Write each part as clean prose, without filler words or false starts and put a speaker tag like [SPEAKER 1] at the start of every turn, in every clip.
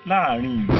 [SPEAKER 1] láàrin ìlú.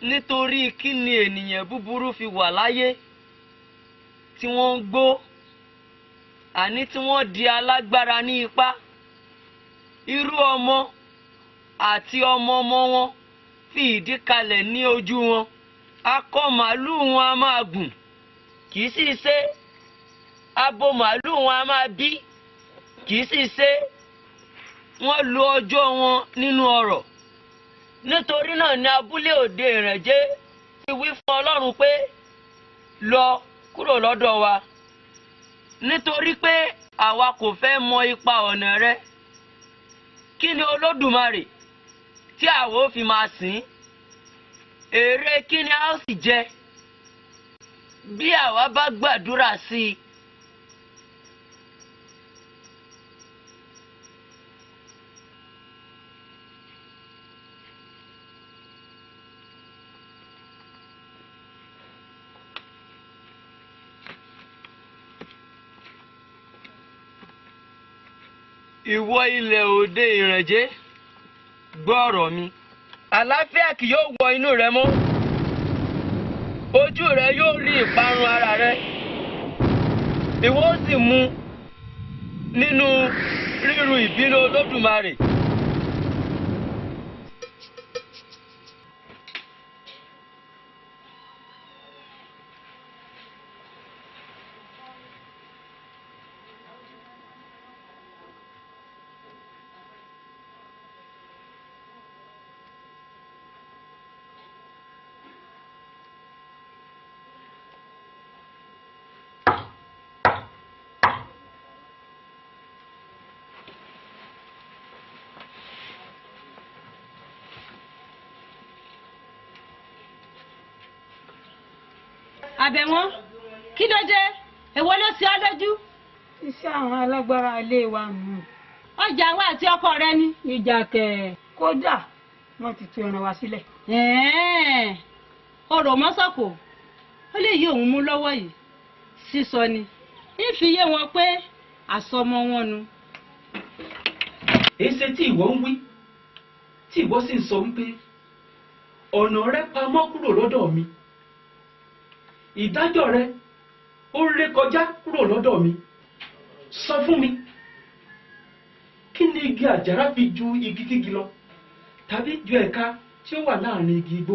[SPEAKER 2] Nítorí kí ni ènìyàn búburú fi wà láyé tí wọ́n ń gbó, àní tí wọ́n di alágbára ní ipá? Irú ọmọ àti ọmọ ọmọ wọn fi ìdí kalẹ̀ ní ojú wọn. Akọ màlúù wọn a máa gùn, kì í sì ṣe. Abo màlúù wọn a máa bí, kì í sì ṣe. Wọ́n lo ọjọ́ wọn nínú ọrọ̀. Nítorí náà ni abúlé òde Ìrànjé ti wí fún Ọlọ́run pé, lọ kúrò lọ́dọ̀ wa, nítorí pé àwa kò fẹ́ mọ ipa ọ̀nà rẹ. Kí ni Olódùmarè tí àwa ó fi máa sìn? Èrè kí ni a ó sì jẹ bí àwa bá gbàdúrà sí i? Ìwọ ilẹ̀ òde Ìrànjé, gbọ́ ọ̀rọ̀ mi. Àlàáfíà kì yóò wọ inú rẹ mọ́. Ojú rẹ yóò rí ìparun ara rẹ. Ìwọ ó sì mu nínú ríru ìbínú Olódùmarè.
[SPEAKER 3] Àbẹ̀wọ́n, kí ló dé? Èwo ló ṣe ọ́ lójú?
[SPEAKER 4] Iṣẹ́ àwọn alágbára ilé wa nù.
[SPEAKER 3] Ọjà àwọn àti ọkọ rẹ ni.
[SPEAKER 4] Ìjà kẹ̀, kódà wọ́n ti tú ẹran wa sílẹ̀.
[SPEAKER 3] Ọ̀rọ̀ mọ́sọ̀kò, ó lè yí òun mú lọ́wọ́ yìí. Sísọ ni, ń fi yé wọn pé àsọmọ wọn nu.
[SPEAKER 5] Èsè tí ìwọ ń wí, tí ìwọ sì ń sọ wípé ọ̀nà rẹ pamọ́ kúrò lọ́dọ̀ mi, ìdájọ́ rẹ ó ré kọjá kúrò lọ́dọ̀ mi. Sọ fún mi, kí ni igi àjàrà fi ju igi kígi lọ, tàbí ju ẹ̀ka tí ó wà láàrin igi igbó?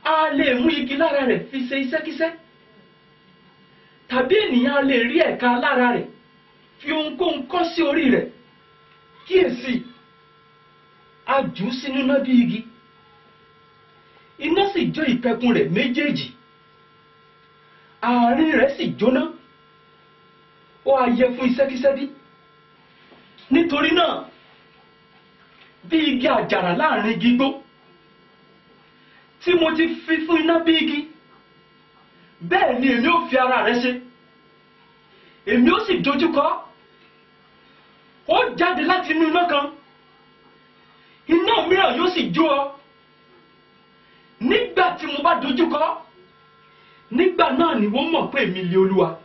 [SPEAKER 5] A lè mú igi lára rẹ̀ fi ṣe iṣẹ́kíṣẹ́, tàbí ènìyàn a lè rí ẹ̀ka lára rẹ̀ fi ohunkóhun kọ́ sí orí rẹ̀. Kíyèsí, a jù ú sínú iná bí igi, iná sì jó ìpẹ̀kun rẹ̀ méjèèjì, àárín rẹ̀ sì jóná. Ó á yẹ fún iṣẹ́kíṣẹ́ bí? Nítorí náà, bí igi àjàrà láàrin igi igbó tí mo ti fi fún iná bí igi, bẹ́ẹ̀ ni èmi ó fi ara rẹ̀ ṣe, èmi ó sì dojúkọ. Ó jáde láti inú iná kan, iná mìíràn yóò sì jó ọ. Nígbà tí mo bá dojúkọ, nígbà náà ni wọ́n mọ̀ pé èmi lé Olúwa.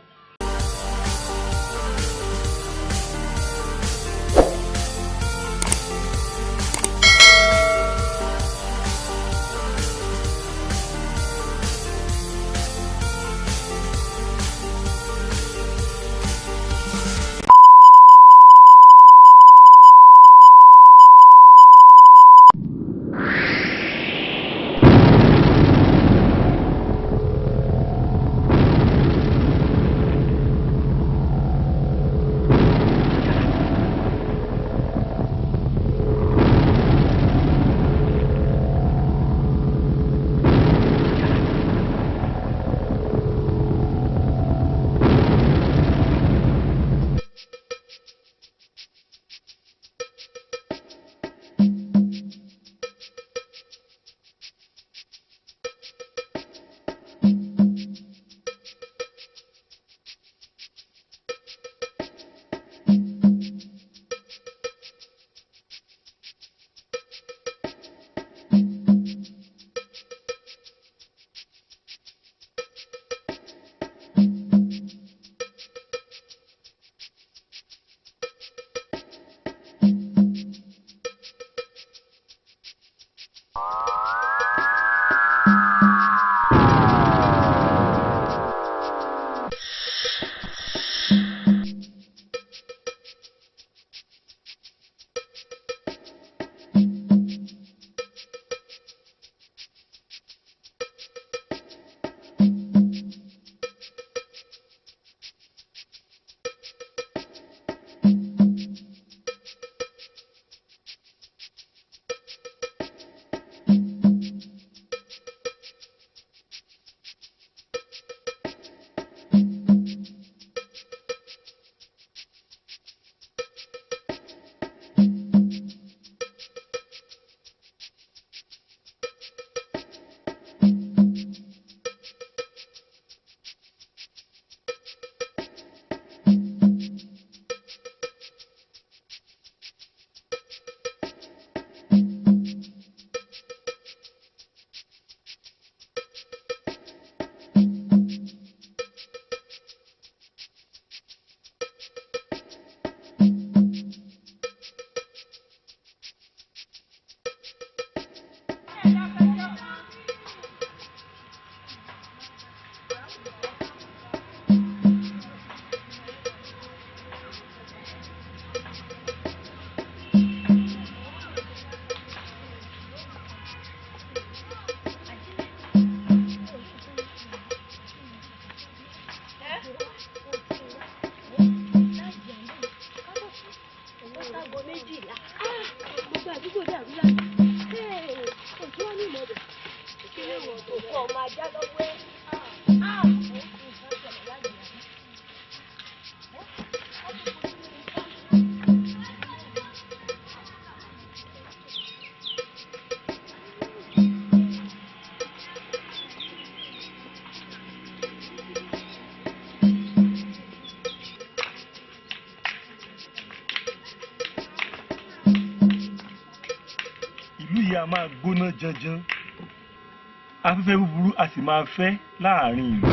[SPEAKER 1] a máa gbóná janjan, afẹ́fẹ́ búburú a sì máa fẹ́ láàrin ìlú.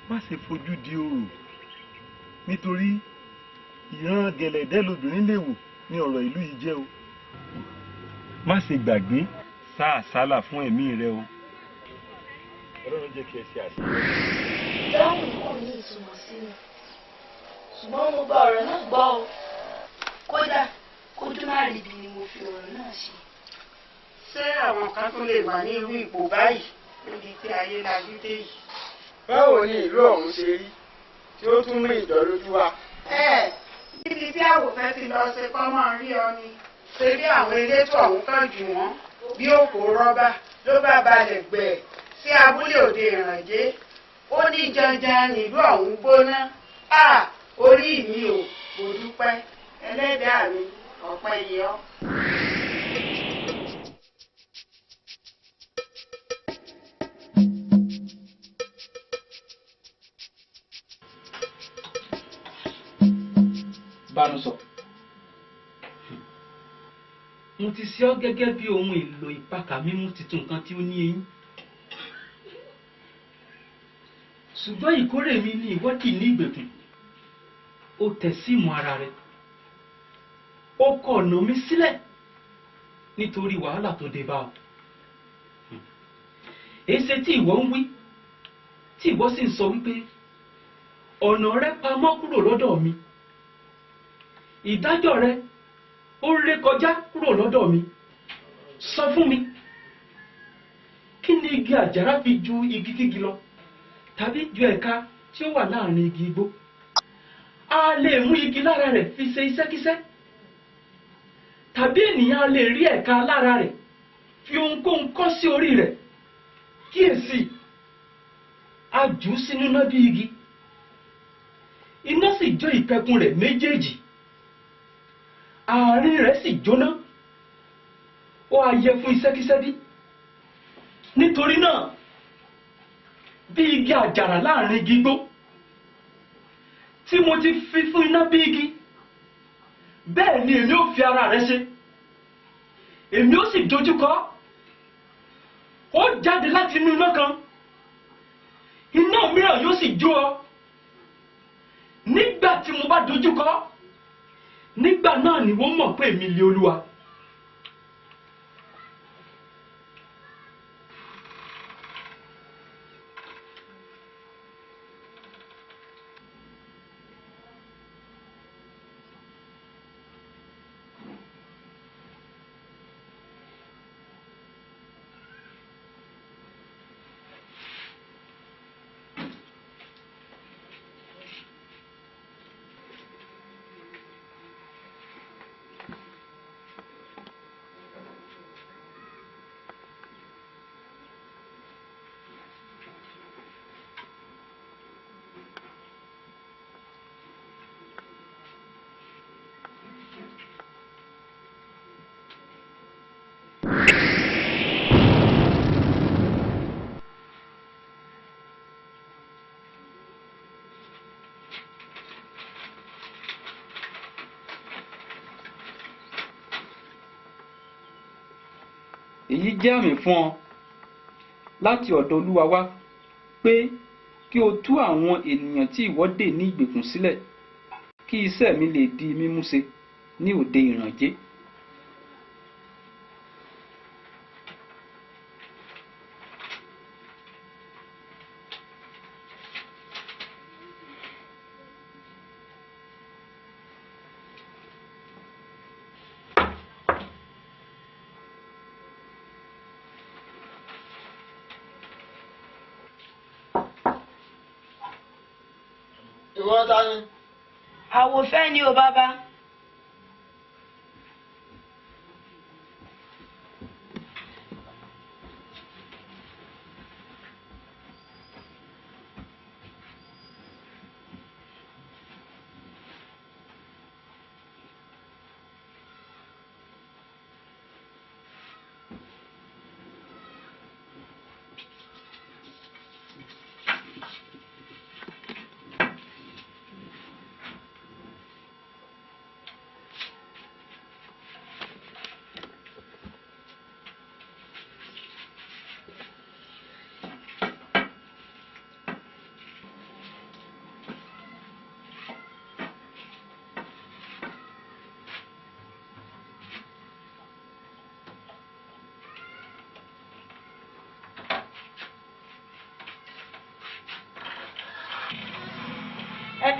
[SPEAKER 1] Má ṣe fojú di orò, nítorí ìran gẹ̀lẹ̀dẹ́ lobìnrin lè wò ní ọ̀rọ̀ ìlú yìí jẹ́ o. Má ṣe gbàgbé sá àsálà fún ẹ̀mí rẹ o. Ọlọ́run jẹ́ kí ẹ ṣe àṣeyọrí.
[SPEAKER 6] Ìdáhùn kò ní ìtumọ̀ sí mi, ṣùgbọ́n mo gba ọ̀rọ̀ náà gbọ́ o. Kódà kójú má rí ibi ni mo fi ọ̀rọ̀ náà ṣe.
[SPEAKER 7] Ṣé àwọn kan tún lè wà ní irú ipò báyìí níbi tí ayé lajú dé yìí?
[SPEAKER 8] Báwo ni ìlú ọ̀hún ṣe rí tí ó tún mú ìjọlójú wá?
[SPEAKER 7] Ẹ níbi tí àwòfẹ́ ti lọ ṣe kọ́mọ́ rí ọ ni, ṣe bí àwọn elétò ọ̀hún kàn jù wọ́n bí òkò rọ́bà ló bá balẹ̀ gbẹ̀ sí abúlé òde ìrànjẹ. Ó ní janjan nílùú ọ̀hún gbóná. À orí mi ò, mo dúpẹ́ ẹlẹ́dàá mi, ọpẹ́ yẹ ọ́.
[SPEAKER 5] Bánúsọ, mo ti ṣe ọ́ gẹ́gẹ́ bí ohun èlò ìpakà mímú tuntun kan tí ó ní eyín, ṣùgbọ́n ìkórè mi ni ìwọ dì ní ìgbèkùn. Ó tẹ̀ sí ìmọ̀ ara rẹ̀, ó kọ ọ̀nà mi sílẹ̀ nítorí wàhálà tó dé bá ọ. Èsè tí ìwọ ń wí, tí ìwọ sì ń sọ wípé ọ̀nà rẹ pamọ́ kúrò lọ́dọ̀ mi, ìdájọ́ rẹ ó ré kọjá kúrò lọ́dọ̀ mi. Sọ fún mi, kí ni igi àjàrà fi ju igi kígi lọ, tàbí ju ẹ̀ka tí ó wà láàrin igi igbó? A lè mú igi lára rẹ̀ fi ṣe iṣẹ́kíṣẹ́, tàbí ènìyàn a lè rí ẹ̀ka lára rẹ̀ fi ohunkóhun kọ́ sí orí rẹ̀. Kíyèsí, a jù ú sínú iná bí igi, iná sì jó ìpẹ̀kun rẹ̀ méjèèjì, àárín rẹ̀ sì jóná. Ó á yẹ fún iṣẹ́kíṣẹ́ bí? Nítorí náà, bí igi àjàrà láàrin igi igbó tí mo ti fi fún iná bí igi, bẹ́ẹ̀ ni èmi ó fi ara rẹ̀ ṣe, èmi ó sì dojúkọ. Ó jáde láti inú iná kan, iná mìíràn yóò sì jó ọ. Nígbà tí mo bá dojúkọ, nígbà náà ni wọ́n mọ̀ pé èmi lé Olúwa. Èyí jẹ́ àmì fún ọ láti ọ̀dọ̀ Olúwa wá pé kí o tú àwọn ènìyàn tí ìwọ dè ní ìgbèkùn sílẹ̀, kí iṣẹ́ mi lè di mímúṣe ní òde ìrànjẹ́.
[SPEAKER 8] Ìwọ ta ni?
[SPEAKER 6] Àwòfẹ́ ni o bàbá.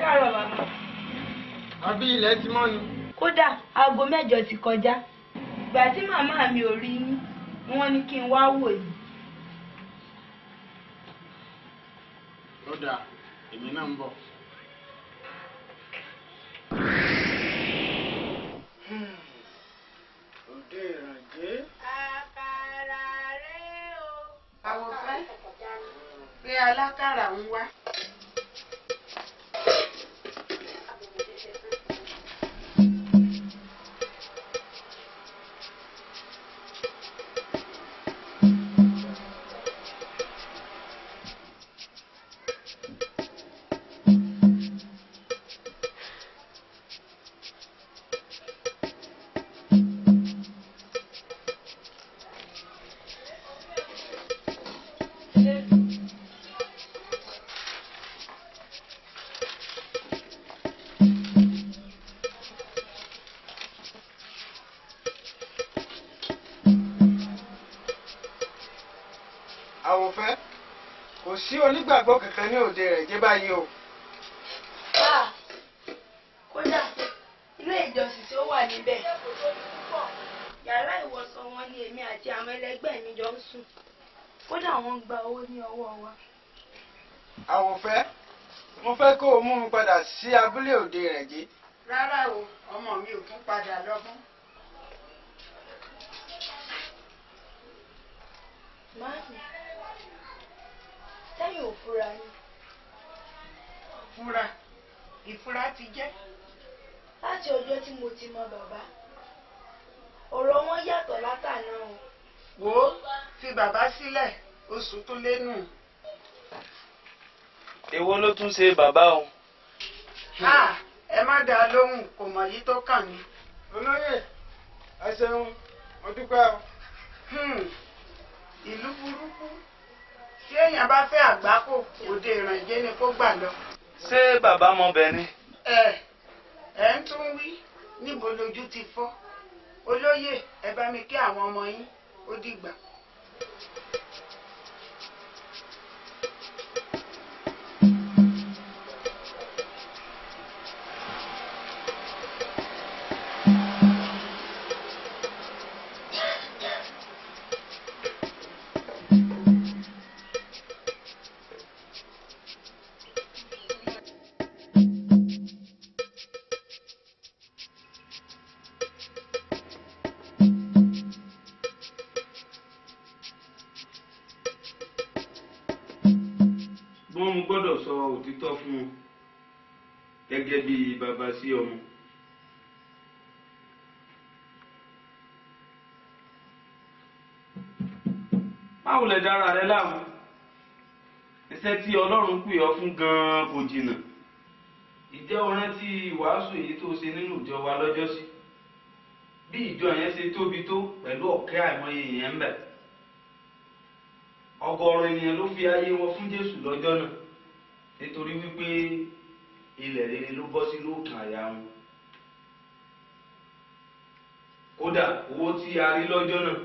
[SPEAKER 6] Káàárọ̀ bàbá.
[SPEAKER 8] Àbí ilẹ̀ ti mọ́ ni.
[SPEAKER 6] Kódà aago 8 ti kọjá. Ìgbà tí màmá mi ò rí yín, wọ́n ní kí n wá wò yín.
[SPEAKER 8] Ó dáa, èmi náà ń bọ̀. Òde Ìrànjẹ́.
[SPEAKER 7] Àkàrà rẹ o. Àwòfẹ́, pé alákàrà ń wá.
[SPEAKER 8] Àwòfẹ́, kò sí onígbàgbọ́ kankan ní òde Ìrànjẹ́ báyìí o.
[SPEAKER 6] Kódà ilé ìjọsìn tí ó wà níbẹ̀. Yàrá ìwọṣọ wọn ni èmi àti àwọn ẹlẹgbẹ́ mi jọ ń sùn. Kódà wọ́n ń gba owó ní ọwọ́ wa.
[SPEAKER 8] Àwòfẹ́, mo fẹ́ kó o mú mi padà sí abúlé òde Ìrànjẹ́.
[SPEAKER 7] Rárá o, ọmọ mi ò tún padà lọ mọ́.
[SPEAKER 6] Màámi, sẹ́yìn ò fura ni.
[SPEAKER 7] Fura, ìfura ti jẹ́.
[SPEAKER 6] Láti ọjọ́ tí mo ti mọ bàbá, ọ̀rọ̀ wọn yàtọ̀ látàná o.
[SPEAKER 7] Wò ó, fi bàbá sílẹ̀, oṣù tó lé nù.
[SPEAKER 9] Èwo ló tún ṣe bàbá o?
[SPEAKER 7] Ẹ má dá a lóhùn, kò mọ̀ yí tó kàn ní.
[SPEAKER 8] Olóyè, ẹ ṣeun, mo dúpẹ́ o.
[SPEAKER 7] Ìlú burúkú, tí èèyàn bá fẹ́ àgbákò, òde Ìrànjẹ́ ni kó gbà lọ.
[SPEAKER 9] Ṣé bàbá mọ bẹ́ẹ̀ ni?
[SPEAKER 7] Ẹ ń tún wí, níbo lójú ti fọ́. Olóyè, ẹ bá mi kí àwọn ọmọ yín, ó dìgbà.
[SPEAKER 1] Wọ́n mú gbọ́dọ̀ sọ òtítọ́ fún un gẹ́gẹ́ bí bàbá sí ọmọ. Báwo lẹ dára rẹ láàmú? Iṣẹ́ tí Ọlọ́run pè ọ́ fún gan-an kò jìnnà. Ìjẹ́ o rántí ìwàásù èyí tó ṣe nínú ìjọ wa lọ́jọ́sí? Bí ìjọ yẹn ṣe tóbi tó pẹ̀lú ọ̀kẹ́ àìmọye èèyàn ń bẹ. Ọ̀gọ̀ọ̀rọ̀ ènìyàn ló fi ayé wọn fún Jésù lọ́jọ́ náà nítorí wípé ilẹ̀ rere ló bọ́ sí lóòkàn àyà wọn. Kódà owó tí a rí lọ́jọ́ náà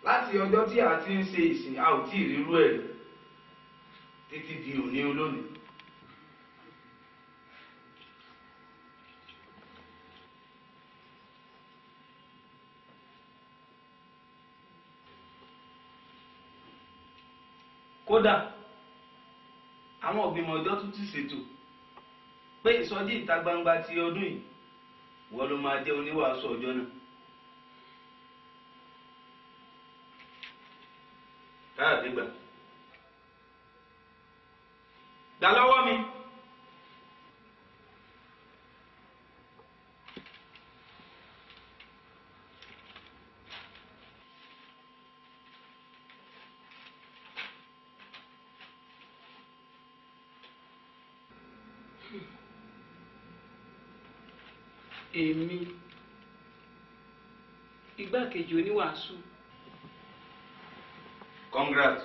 [SPEAKER 1] láti ọjọ́ tí a ti ń ṣe ìsìn a ò tí ì rírú ẹ̀ rí títí di òní olónìí. Kódà àwọn ìgbìmọ̀ ọjọ́ tún ti ṣètò pé ìsọjí ìta gbangba ti ọdún yìí wọ́n ló máa jẹ́ oníwàásù ọjọ́ náà. Káyọ̀dé gbà. Gbà lọ́wọ́ mi.
[SPEAKER 5] Èmi, igbákejì oníwàásù.
[SPEAKER 1] Congrats.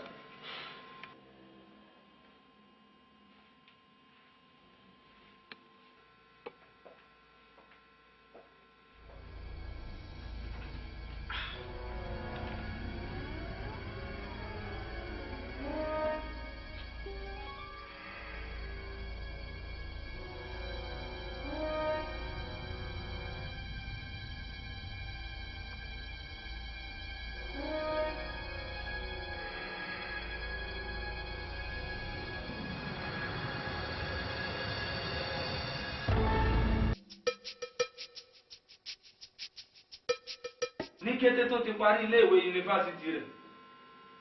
[SPEAKER 9] Ní kété tó ti parí iléèwé yunifásitì rẹ̀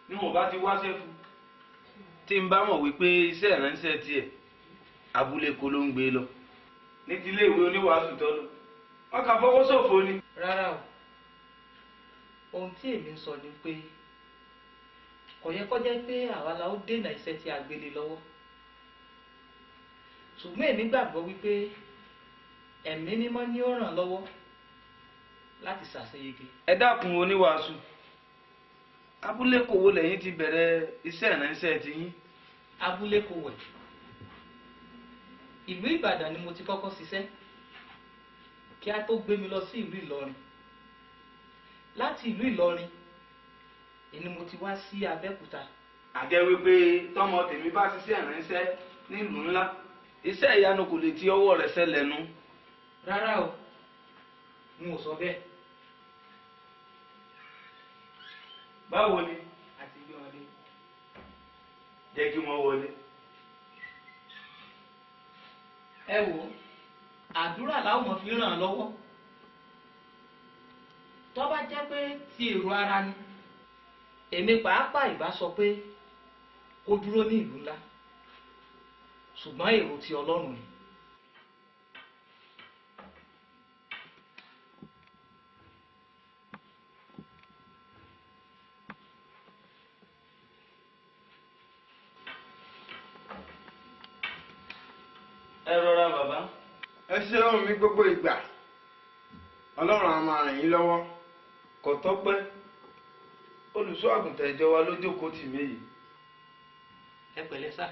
[SPEAKER 9] ni wọn bá ti wáṣẹ́ fún. Tí n bá mọ̀ wípé iṣẹ́ ìránṣẹ́ tiẹ̀ abúlé kó ló ń gbé lọ ní ti iléèwé oníwàásù tó lọ wọn kà fọwọ́ ṣòfò ni.
[SPEAKER 5] Rárá o, ohun tí èmi ń sọ ni pé kò yẹ kó jẹ́ pé àwa la ó dènà iṣẹ́ tí a gbélé lọ́wọ́, ṣùgbọ́n èmi gbàgbọ́ wípé ẹ̀mí mímọ́ ni ó ràn lọ́wọ́ láti ṣàṣeyege.
[SPEAKER 9] Ẹ dákun oníwàásù, abúlé kò wo lẹ́yìn ti bẹ̀rẹ̀ iṣẹ́ ìránṣẹ́ tiyín?
[SPEAKER 5] Abúlé kò wẹ̀, ìlú Ìbàdàn ni mo ti kọ́kọ́ ṣiṣẹ́ kí a tó gbé mi lọ sí ìlú Ìlọrin. Láti ìlú Ìlọrin ni mo ti wá sí Abẹ́òkúta.
[SPEAKER 9] Àjẹ́ wípé tọmọ tèmi bá ṣiṣẹ́ ìránṣẹ́ nílùú ńlá, iṣẹ́ ìyanu kò lè ti ọwọ́ rẹ̀ ṣẹlẹ̀ nu.
[SPEAKER 5] Rárá o, n ò sọ bẹ́ẹ̀.
[SPEAKER 9] Báwo ni?
[SPEAKER 5] A ti gbé wọn dé.
[SPEAKER 9] Jẹ́ kí wọ́n wọlé.
[SPEAKER 5] Ẹ wò ó, àdúrà làwọn ọmọ fi ràn án lọ́wọ́. Tó bá jẹ́ pé ti èrò ara ni, èmi pàápàá ìbá sọ pé kó dúró ní ìlú ńlá, ṣùgbọ́n èrò ti Ọlọ́run ni.
[SPEAKER 9] Ẹ rọra bàbá.
[SPEAKER 8] Ẹ ṣeun mi gbogbo ìgbà, Ọlọ́run á máa ràn yín lọ́wọ́.
[SPEAKER 9] Kò tọ́pẹ́, olùṣọ́ àgùntàn ìjọ wa ló jókòó tì mí yìí.
[SPEAKER 5] Ẹ pẹ̀lẹ́ sà.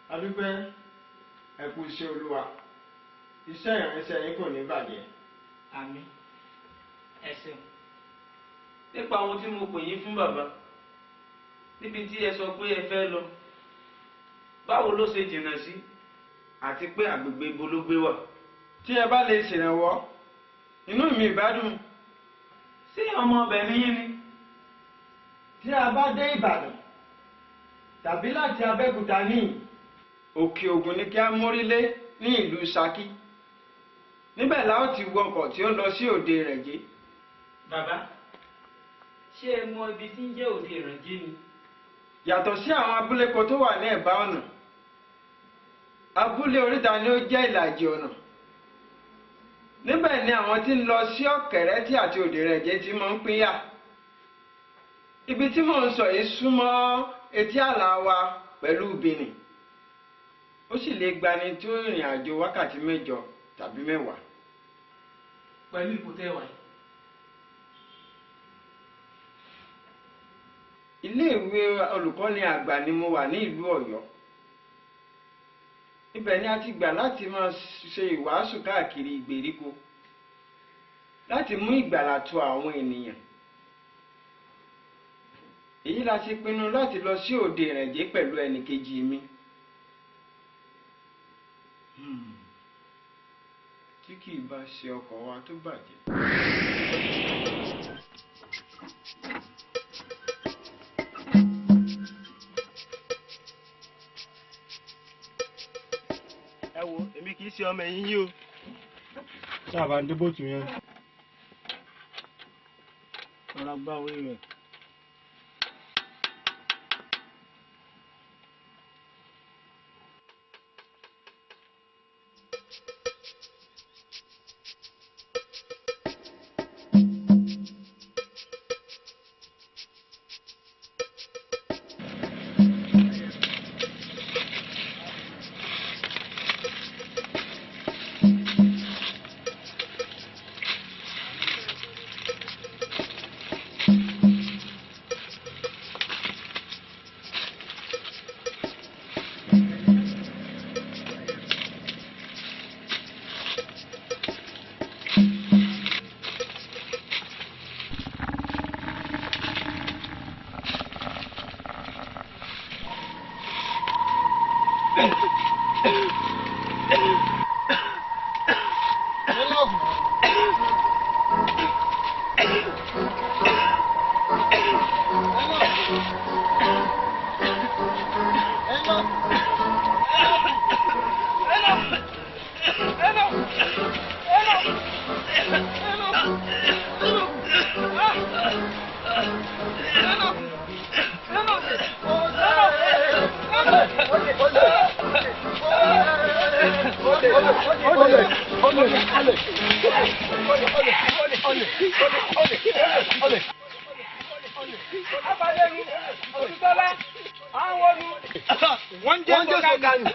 [SPEAKER 8] Adúpẹ́, ẹ kú iṣẹ́ Olúwa, iṣẹ́ ìránṣẹ́ yín kò ní bàjẹ́.
[SPEAKER 5] Àmín, ẹ ṣeun.
[SPEAKER 9] Nípa ohun tí mo pè yín fún bàbá, níbi tí ẹ sọ pé ẹ fẹ́ lọ, báwo ló ṣe jìnnà sí àti pé àgbègbè ibo ló gbé wà?
[SPEAKER 8] Tí ẹ bá lè ṣèrànwọ́, inú mi ìbá dùn.
[SPEAKER 9] Ṣé ọmọ ọbẹ̀ ni yín ni?
[SPEAKER 8] Tí a bá dé Ìbàdàn tàbí láti Abẹ́òkúta ní Òkè Ògùn ní kí a mórílé ní ìlú Ṣakí. Níbẹ̀ la ó ti wọkọ̀ tí ó lọ sí òde Ìrẹ̀jé.
[SPEAKER 2] Bàbá, ṣé ẹ mọ ibi tí ń jẹ́ òde Ìrànjé ni?
[SPEAKER 8] Yàtọ̀ sí àwọn abúléko tó wà ní ẹ̀bá ọ̀nà, abúlé oríta ni ó jẹ́ ìlàjì ọ̀nà. Níbẹ̀ ni àwọn tí ń lọ sí Ọ̀kẹ́rẹ́tì àti òde Ìrẹ̀jé ti máa ń pínyà. Ibi tí mò ń sọ yìí súnmọ́ etí ààlà wa pẹ̀lú Benin. Ó sì lè gbani tó ìrìn àjò wákàtí 8 tàbí 10.
[SPEAKER 5] Pẹ̀lú ipò tẹ́ wà yìí.
[SPEAKER 8] Iléèwé olùkọ́ni àgbà ni mo wà ní ìlú Ọ̀yọ́. Ibẹ̀ ni a ti gbà láti máa ṣe ìwàásù káàkiri ìgbèríko láti mú ìgbàlà tó àwọn ènìyàn. Èyí la ṣe pinnu láti lọ sí òde Ìrẹ̀jé pẹ̀lú ẹnìkejì mi. Tí kì í bá ṣe ọkọ̀ wa tó bàjẹ́.
[SPEAKER 1] Ẹ wo, èmi kì í ṣe ọmọ ẹ̀yìn yín o. Sábà ń dé bóòtù yẹn. Rọra gbá orí rẹ̀.
[SPEAKER 5] Olè, olè, olè. Abalẹ́nu, Òtútọ́lá, àwọn wọnú.
[SPEAKER 8] Wọ́n ń jẹ́ sọ̀kanù.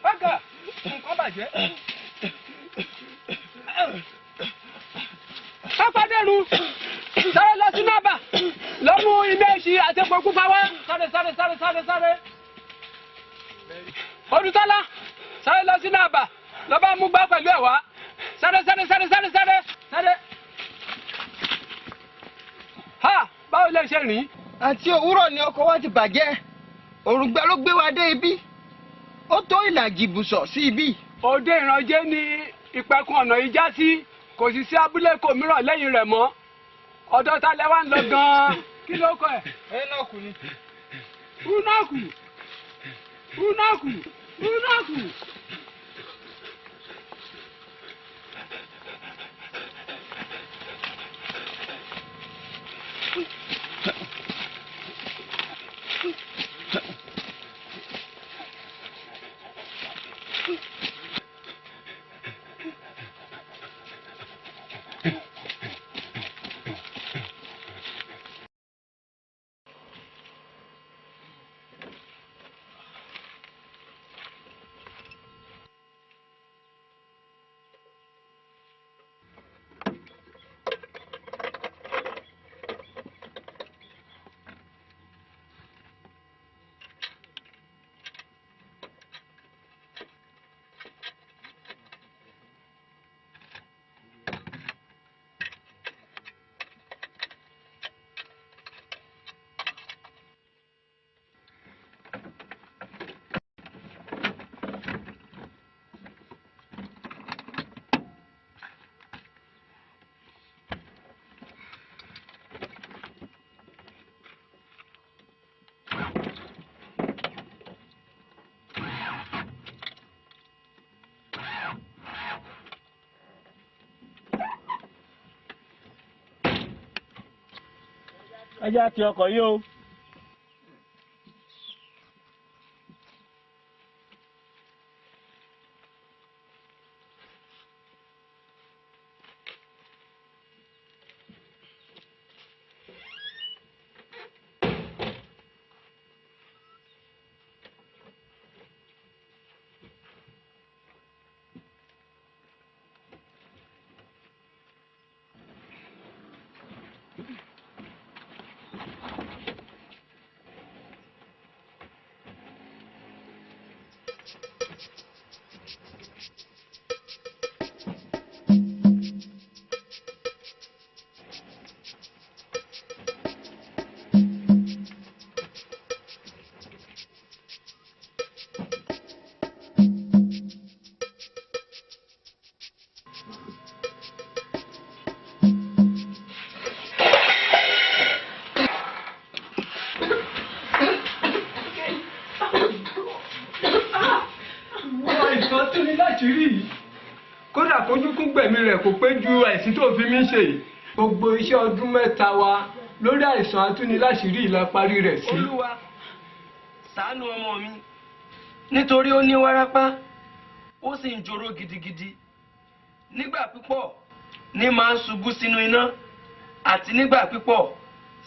[SPEAKER 5] Bákan, nǹkan bàjẹ́. Pápádẹ́nu, sáré lọ sínú àbà, lọ mú ilé ìṣí àti epo pupa wá. Sáré sáré sáré sáré sáré. Olùtọ́lá, sáré lọ sínú àbà, lọ bá mú gbá pẹ̀lú ẹ̀ wá. Sáré sáré sáré sáré sáré sáré. Ha! Báwo lè ṣe rìn?
[SPEAKER 8] Àti òwúrọ̀ ni ọkọ̀ wa ti bàjẹ́. Òrùngbẹ ló gbé wa dé ibí. Ó tó ìlàjì ibùsọ̀ sí ibí.
[SPEAKER 5] Òde Ìrànjẹ́ ni ìpẹ̀kun ọ̀nà yìí já sí, kò sì sí abúlé kò mìíràn lẹ́yìn rẹ̀ mọ́. Ọ̀dọ̀ ta lẹ wá ń lọ gan-an? Kí ló kọ ẹ̀?
[SPEAKER 8] Enoch ni.
[SPEAKER 5] Unoku! Unoku! Unoku!
[SPEAKER 1] Ẹ jẹ́ àti ọkọ̀ yìí o.
[SPEAKER 5] Àìsàn tún ní láti rí yìí. Kódà kójú kún gbẹ̀mí rẹ̀ kò pé ju àìsí tó fi mí ṣe yìí. Gbogbo iṣẹ́ ọdún mẹ́ta wa lórí àìsàn atúniláṣìírí yìí la parí rẹ̀ sí.
[SPEAKER 2] Olúwa, ṣàánú ọmọ mi nítorí ó ní wárápá, ó sì ń joró gidigidi. Nígbà púpọ̀ ní máa ń ṣubú sínú iná àti nígbà púpọ̀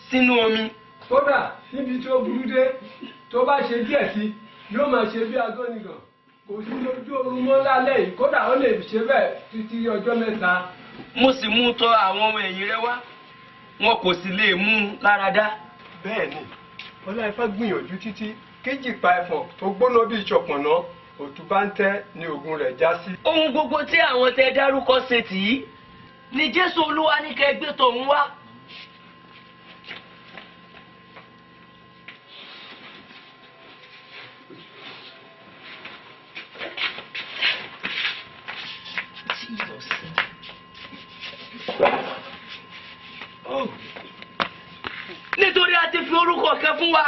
[SPEAKER 2] sínú omi.
[SPEAKER 5] Kódà níbi tí ó burú dé, tó bá ṣe díẹ̀ sí, yóò máa ṣe bí agọ́nigàn. Kò sí lójú oorun mọ́ lálẹ́ yìí, kódà ó lè ṣe bẹ́ẹ̀ títí ọjọ́ mẹ́ta.
[SPEAKER 2] Mo sì mú un tọ̀ àwọn ọmọ ẹ̀yìn rẹ wá, wọn kò sì lè mú un lára dá.
[SPEAKER 5] Bẹ́ẹ̀ni, Ọláifá gbìyànjú títí kéjì pa ẹ̀fọ̀n tó gbóná bíi ṣọ̀pọ̀nná, òtún bá ń tẹ́ ni oògùn rẹ̀ já sí.
[SPEAKER 2] Ohun gbogbo tí àwọn tẹ dárúkọ ṣe tì í ni Jésù Olúwa ní kẹ́ gbé tòun wá. Jesus. Oh. Nítorí a ti fi orúkọ kan fún wa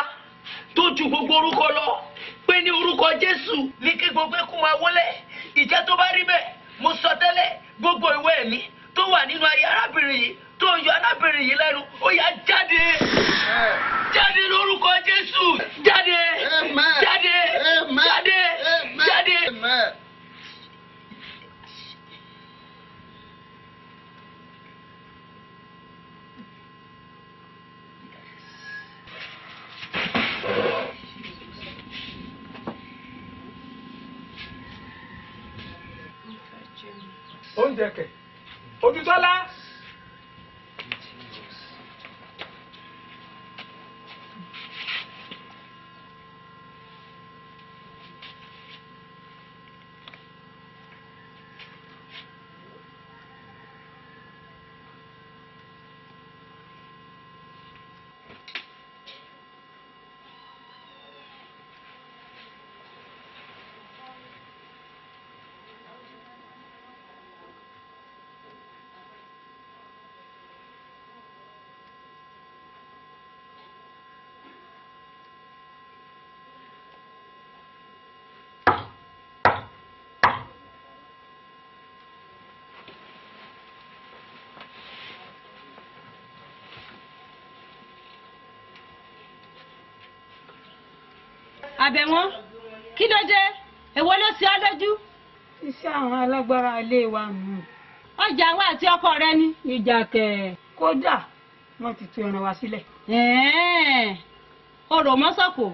[SPEAKER 2] tó ju gbogbo orúkọ lọ, pé ní orúkọ Jésù ní kí gbogbo ẹkún máa wọlé. Ìjẹ́ tó bá rí bẹ́ẹ̀, mo sọ tẹ́lẹ̀, gbogbo ìwé ẹ̀mí tó wà nínú ayé arábìnrin yìí tó ń yọ arábìnrin yìí lẹ́nu, ó yá jáde, jáde lórúkọ Jésù, jáde, jáde, jáde, jáde.
[SPEAKER 8] Oúnjẹ kẹ̀. Odùtọ́lá.
[SPEAKER 3] Àbẹ̀wọ́n, kí ló dé? Èwo ló ṣe ọ́ lójú?
[SPEAKER 4] Iṣẹ́ àwọn alágbára ilé wa nù.
[SPEAKER 3] Ọjà wa àti ọkọ rẹ ni.
[SPEAKER 4] Ìjà kẹ̀, kódà wọ́n ti tú ẹran wa sílẹ̀.
[SPEAKER 3] Ọ̀rọ̀ mọ́sọ̀kò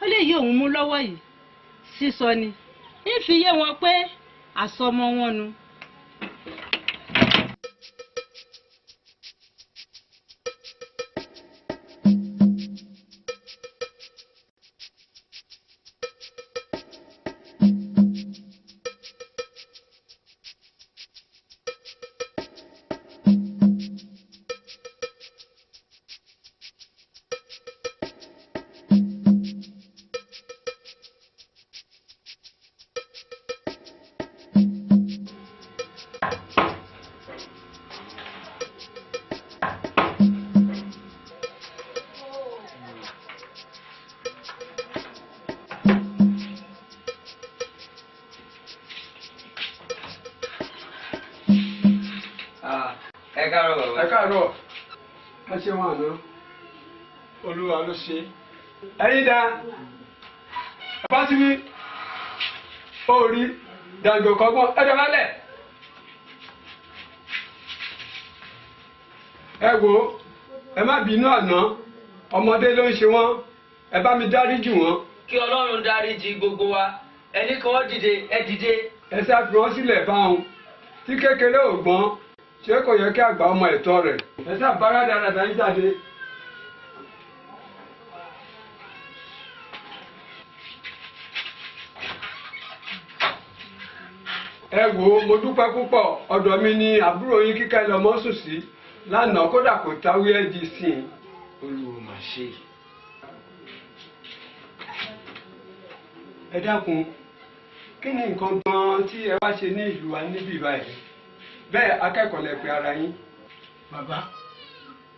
[SPEAKER 3] ó lè yí òun mú lọ́wọ́ yìí, sísọ ni ń fi yé wọn pé àsọmọ wọn nu.
[SPEAKER 2] Ẹ káàárọ̀ bàbá.
[SPEAKER 8] Ẹ káàárọ̀. Ẹ ṣe wọn àná. Olúwa ló ṣe. Ẹyin dá. Ẹ bá síbí. Ó rí dàgbò kọ́gbọ́n. Ẹ dọ̀bálẹ̀. Ẹ wo, ẹ má bínú àná. Ọmọdé ló ń ṣe wọ́n. Ẹ bá mi dáríjì wọ́n.
[SPEAKER 2] Kí Ọlọ́run dáríjì gbogbo wa. Ẹni kan dìde, ẹ dìde.
[SPEAKER 8] Ẹ sá fi wọ́n sílẹ̀ báwọn. Tí kékeré ò gbọ́n, ṣé kò yẹ kí àgbà ọmọ ẹ̀tọ́ rẹ̀? Ẹ sá bára dáradára ń jáde. Ẹ wo, mo dúpẹ́ púpọ̀. Ọ̀dọ̀ mi ni àbúrò yín Kíkẹ́ lọmọ sùn sí lánàá, kódà kò táwé ẹ́ di sí i.
[SPEAKER 9] Olúwo mà ṣe.
[SPEAKER 8] Ẹ dákun, kí ni nǹkan gan-an tí ẹ wá ṣe ní ìlú wa níbí báyìí? Bẹ́ẹ̀ akẹ́kọ̀ọ́ lẹ pe ara yín.
[SPEAKER 9] Bàbá,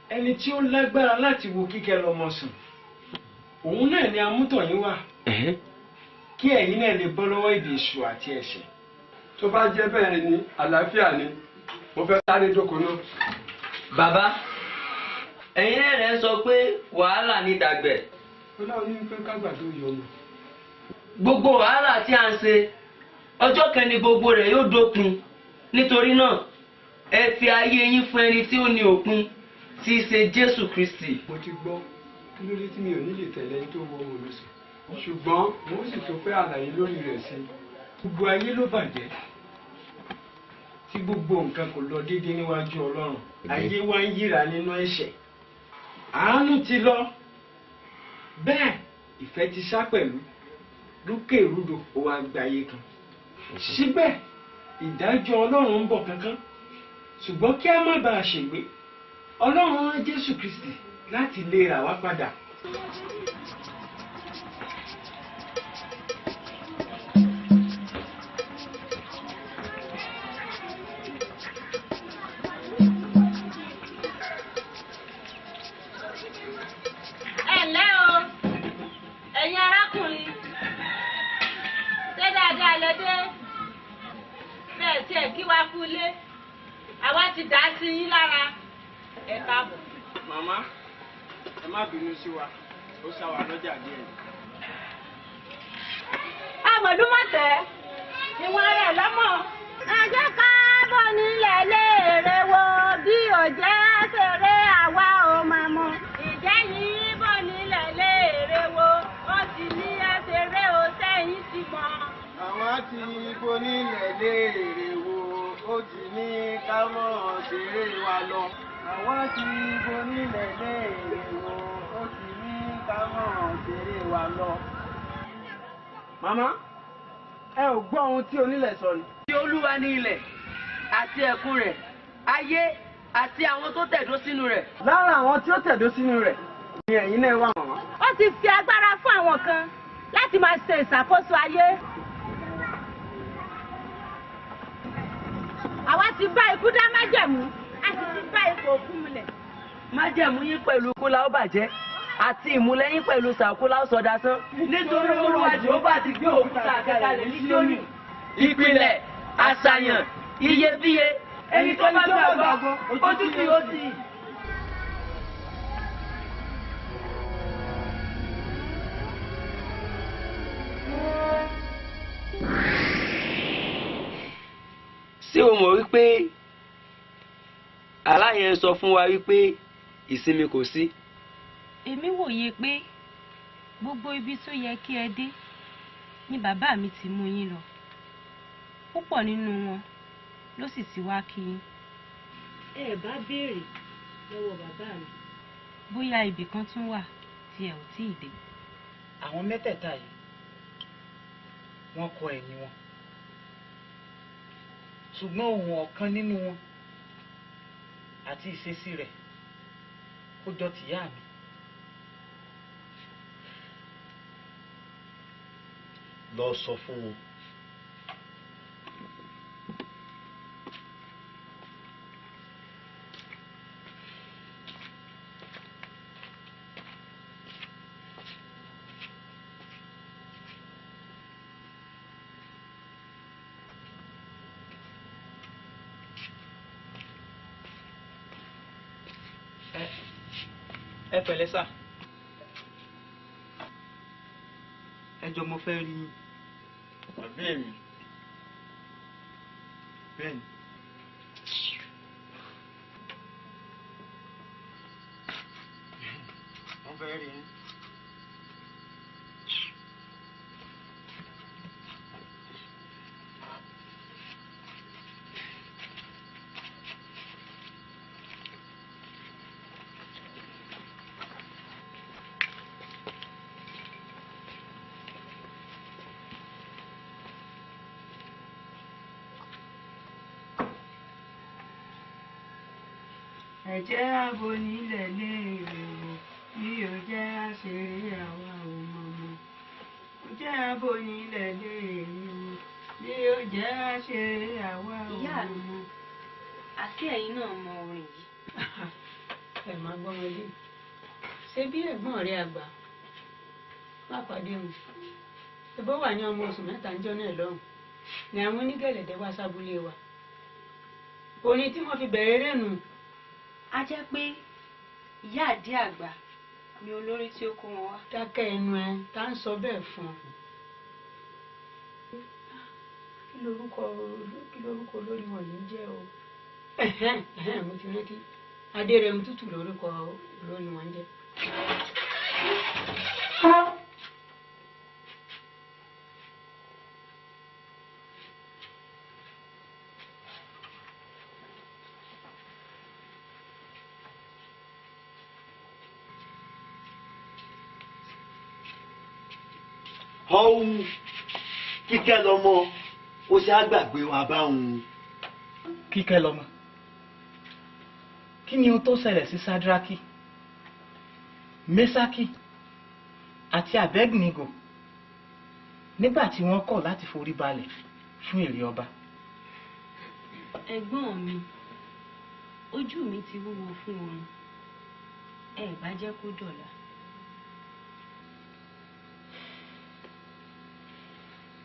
[SPEAKER 9] ẹni tí ó lágbára láti wo Kíkẹ́ lọmọ sùn, òun náà ni amútọ̀yín wà. Kí ẹ̀yin náà lè bọ́ lọ́wọ́ ìdè èṣù àti ẹ̀ṣẹ̀.
[SPEAKER 8] Tó bá jẹ́ bẹ́ẹ̀ ni, àlàáfíà ni. Mo fẹ́ sáré dóko náà.
[SPEAKER 2] Bàbá, ẹ̀yin náà rẹ̀ ń sọ pé wàhálà ni dàgbẹ̀.
[SPEAKER 8] Ọlọ́run ní pé kágbàdo yọ ọmọ.
[SPEAKER 2] Gbogbo wàhálà tí a ń ṣe, ọjọ́ kan ni gbogbo rẹ̀ yóò dópin. Nítorí náà, ẹ fi ayé yín fún ẹni tí ó ní òpin, tí í ṣe Jésù Kristi.
[SPEAKER 8] Mo ti gbọ́, kí ló dé tí mi ò ní lè tẹ̀lé ẹni tó wọ ọmọ mi sùn? Ṣùgbọ́n mo sì tún fẹ́ àlàyé lórí rẹ̀ sí i.
[SPEAKER 9] Gbogbo ayé ló bàjẹ́ tí gbogbo nǹkan kò lọ déédéé níwájú Ọlọ́run. Ayé wa ń yíra nínú ẹ̀ṣẹ̀. Àánú ti lọ, bẹ́ẹ̀ ìfẹ́ ti sá pẹ̀lú. Rúkèrúdò ó wá gbayé kan. Síbẹ̀ ìdájọ́ Ọlọ́run ń bọ̀ kánkán. Ṣùgbọ́n kí a má bàa ṣègbé, Ọlọ́run rán Jésù Kristi láti lè rà wá padà.
[SPEAKER 3] Ẹ ǹlẹ́ o, ẹ̀yin arákùnrin, ṣé dáadáa lẹ dé? Bẹ́ẹ̀ tí ẹ̀ kí wá kú ilé, àwa ti dà á sí yín lára. Ẹ káàbọ̀.
[SPEAKER 8] Màmá, ẹ má bínú sí wa, ó sá wa lọ́jà díẹ̀.
[SPEAKER 3] Àmọ̀dúnmọ̀tẹ́, ìwọ̀n rẹ̀ lọ́mọ. Ẹ jẹ́ ká bọ̀ nílẹ̀ léèrè wo bí ò jẹ́ ṣeré àwa ò máa mọ̀. Ìjẹ́ yìí bọ̀ nílẹ̀ léèrè wo, ó ti ní ẹsẹ̀rẹ́ o sẹ́yìn ti mọ̀.
[SPEAKER 8] Àwọn ti ibo nílẹ̀ léèrè wo, ó ti ká mọ̀ ṣeré wa lọ. Àwa ti bonílẹ̀ léèrè wo, ó ti ní ká mọ̀ ṣeré wa lọ. Màmá, ẹ ò gbọ́ ohun tí onílẹ̀ sọ ni.
[SPEAKER 2] Ti Olúwa ní ilẹ̀ àti ẹ̀kún rẹ̀, ayé àti àwọn tó tẹ̀dó sínú rẹ̀.
[SPEAKER 8] Lára àwọn tí ó tẹ̀dó sínú rẹ̀ ni ẹ̀yin náà wà màmá.
[SPEAKER 3] Ó ti fi agbára fún àwọn kan láti máa ṣe ìṣàkóso ayé. Àwa ti bá ikú dá májẹ̀mú, a sì ti bá ipò òkú mulẹ̀.
[SPEAKER 2] Májẹ̀mú yín pẹ̀lú ikú la ó bàjẹ́ àti ìmùlẹ̀ yín pẹ̀lú sàkó la ó sọ dasán. Nítorí Olúwa Jèhófà ti gbé òkúta àkàkalẹ̀ ní Síónì. Ìpìlẹ̀, àṣàyàn, iyebíye, ẹni tó bá gbàgbọ́, ojú tí ó tì. Ṣé o mọ̀ wípé àlá yẹn sọ fún wa wípé ìsinmi kò sí?
[SPEAKER 10] Èmi wòye pé gbogbo ibi tó yẹ kí ẹ dé ni bàbá mi ti mú yín lọ. Púpọ̀ nínú wọn ló sì ti wá kí yín. Ẹ bá béèrè lọ́wọ́ bàbá mi bóyá ibì kan tún wà tí ẹ ò tíì dé.
[SPEAKER 11] Àwọn mẹ́tẹ̀ẹ̀ta yìí wọ́n kọ ẹ̀yìn wọn, ṣùgbọ́n ohun ọ̀kan nínú wọn àti ìṣesí rẹ̀ ó jọ tìyá mi.
[SPEAKER 12] Lọ sọ fún wọn.
[SPEAKER 11] Ẹ pẹ̀lẹ́ sà, ẹ jọ̀ọ́ mo fẹ́ rí yín.
[SPEAKER 1] Àbí èmi? Bẹ́ẹ̀ni. Wọ́n fẹ́ rí yín.
[SPEAKER 4] Ẹ jẹ́ ààbò nílẹ̀ léèrè wò bí ó jẹ́ àṣírí àwa ò mọ̀ mọ́. Ó jẹ́ ààbò nílẹ̀ léèrè wò bí ó jẹ́ àṣírí àwa ò mọ̀ mọ́.
[SPEAKER 10] Àṣé ẹ̀yin náà mọ orin yìí.
[SPEAKER 4] Ẹ máa gbọ́ wọn lé. Ṣé bí ẹ̀gbọ́n rẹ àgbà má pàdé wọn? Ẹbọ wà ní ọmọ oṣù mẹ́ta ńjọ́ náà lọ́hùn ni àwọn onígẹ̀lẹ̀dẹ́ wá sábúlé wa. Orin tí wọ́n fi bẹ̀rẹ̀ eré nù.
[SPEAKER 10] A jẹ́ pé ìyá àdí àgbà ni olórí tí ó kó wọn wá.
[SPEAKER 4] Dákẹ́ ẹnu ẹ, tá ń sọ bẹ́ẹ̀ fún ọ. Kí lorúkọ olórí wọn yìí ń jẹ́ o? Mo ti rántí. Adérẹ̀mú tútù lorúkọ olórí wọn ń jẹ́.
[SPEAKER 12] Ọ̀hún Kíkẹ́ lọ́mọ ó ṣe àgbàgbé wa báwọn.
[SPEAKER 11] Kíkẹ́ lọ́mọ, kí ni ohun tó ṣẹlẹ̀ sí Sádraki, Mẹ́sákì àti Abednego nígbà tí wọ́n kọ̀ láti forí balẹ̀ fún ère ọba?
[SPEAKER 10] Ẹ̀gbọ́n mi, ojú mi ti wúwo fún oorun, ẹ bá jẹ́ kó dọ̀la.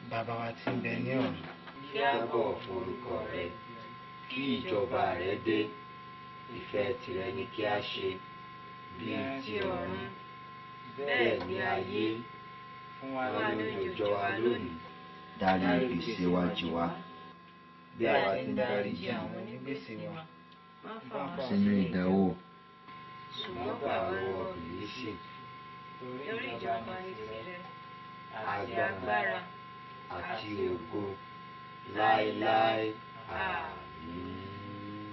[SPEAKER 11] Bàbá wa tí ń bẹ ní ọ̀run.
[SPEAKER 8] Kí a bọ̀wọ̀ fún orúkọ rẹ, kí ìjọba rẹ dé, ìfẹ́ tìrẹ ni kí a ṣe, bí ti ọ̀run, bẹ́ẹ̀ ní ayé. Fún wa lóúnjẹ òòjọ́ wa lónìí.
[SPEAKER 13] Dárí gbèsè wa jì wá,
[SPEAKER 8] bí àwa ti ń dáríjì àwọn onígbèsè wa.
[SPEAKER 13] Sínú ìdánwò.
[SPEAKER 8] Ṣùgbọ́n gbà wá lọ́wọ́ Bìlísì.
[SPEAKER 10] Torí ìjọba ní tìrẹ,
[SPEAKER 8] àti agbára, àti ògo, láéláé. Àmín.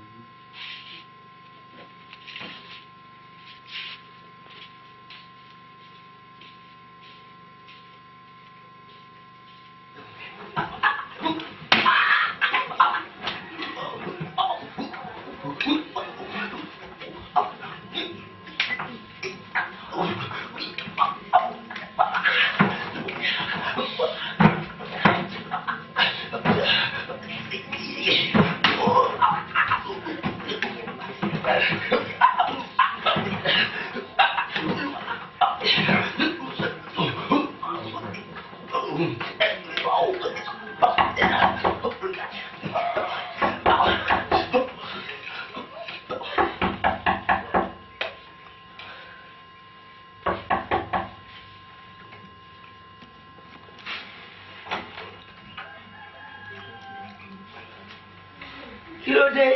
[SPEAKER 2] Kí ló dé?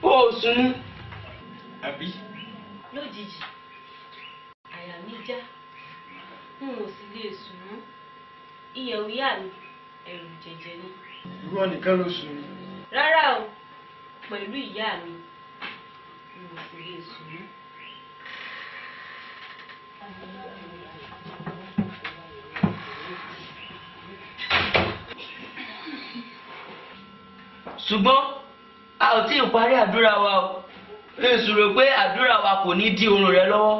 [SPEAKER 2] Ó ò sùn ní.
[SPEAKER 5] Àbí?
[SPEAKER 10] Lójijì, àyà mi já, n ò sì lè sùn mọ́. Ìyẹ̀wù yà mí, ẹ̀rù jẹ̀jẹ̀ ni.
[SPEAKER 8] Ìwọ nìkan ló sùn ni.
[SPEAKER 10] Rárá o, pẹ̀lú ìyá mi, n ò sì lè sùn mọ́.
[SPEAKER 2] Ṣùgbọ́n a ò tí ì parí àdúrà wa o. Lè sùrò pé àdúrà wa kò ní dí oorun rẹ lọ́wọ́.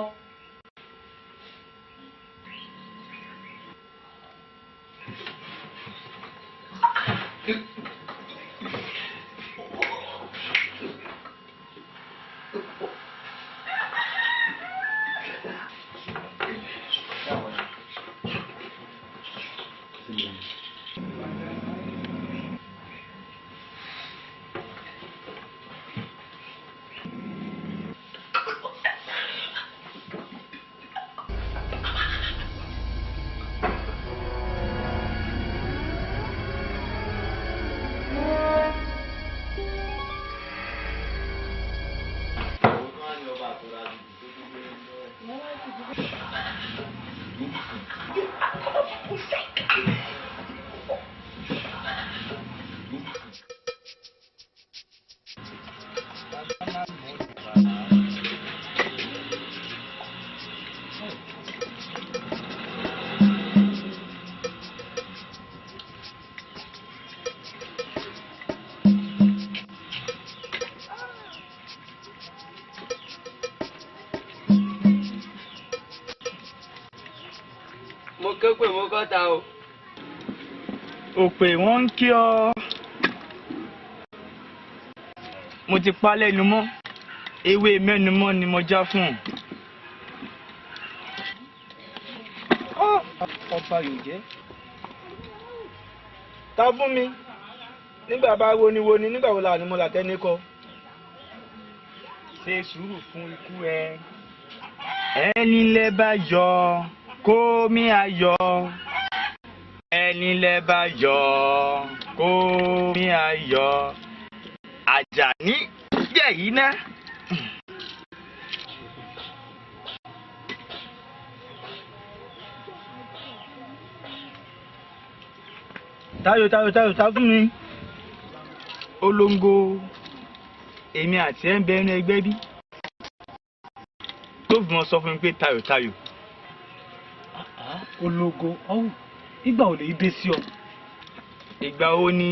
[SPEAKER 2] Mo ké pè mo kọ́ta o.
[SPEAKER 5] Òpè wọ́n ń kí ọ. Mo ti pa lẹ́nu mọ́, ewé mẹ́nu mọ́ ni mo já fún ọ. Ọba yóò jẹ́. Ta fún mi nígbà bá wo ni nígbà wo la ni mo là tẹ́ni kọ. Ṣe sùúrù fún ikú ẹ. Ẹni lẹ bá yọ kó mi ayọ̀. Ẹni lẹ bá yọ kó mi ayọ̀. Àjàní jẹ́ yìí ná. Táyọ̀ táyọ̀ táyọ̀ tá fún mi. Olóńgó èmi àti ẹ̀ ń bẹ ẹnu ẹgbẹ́ bí. Tó fi mọ sọ fún mi pé tayò tayò.
[SPEAKER 14] Ológo ọ̀hún ìgbà ò lè dé sí ọ.
[SPEAKER 5] Ìgbà wo ni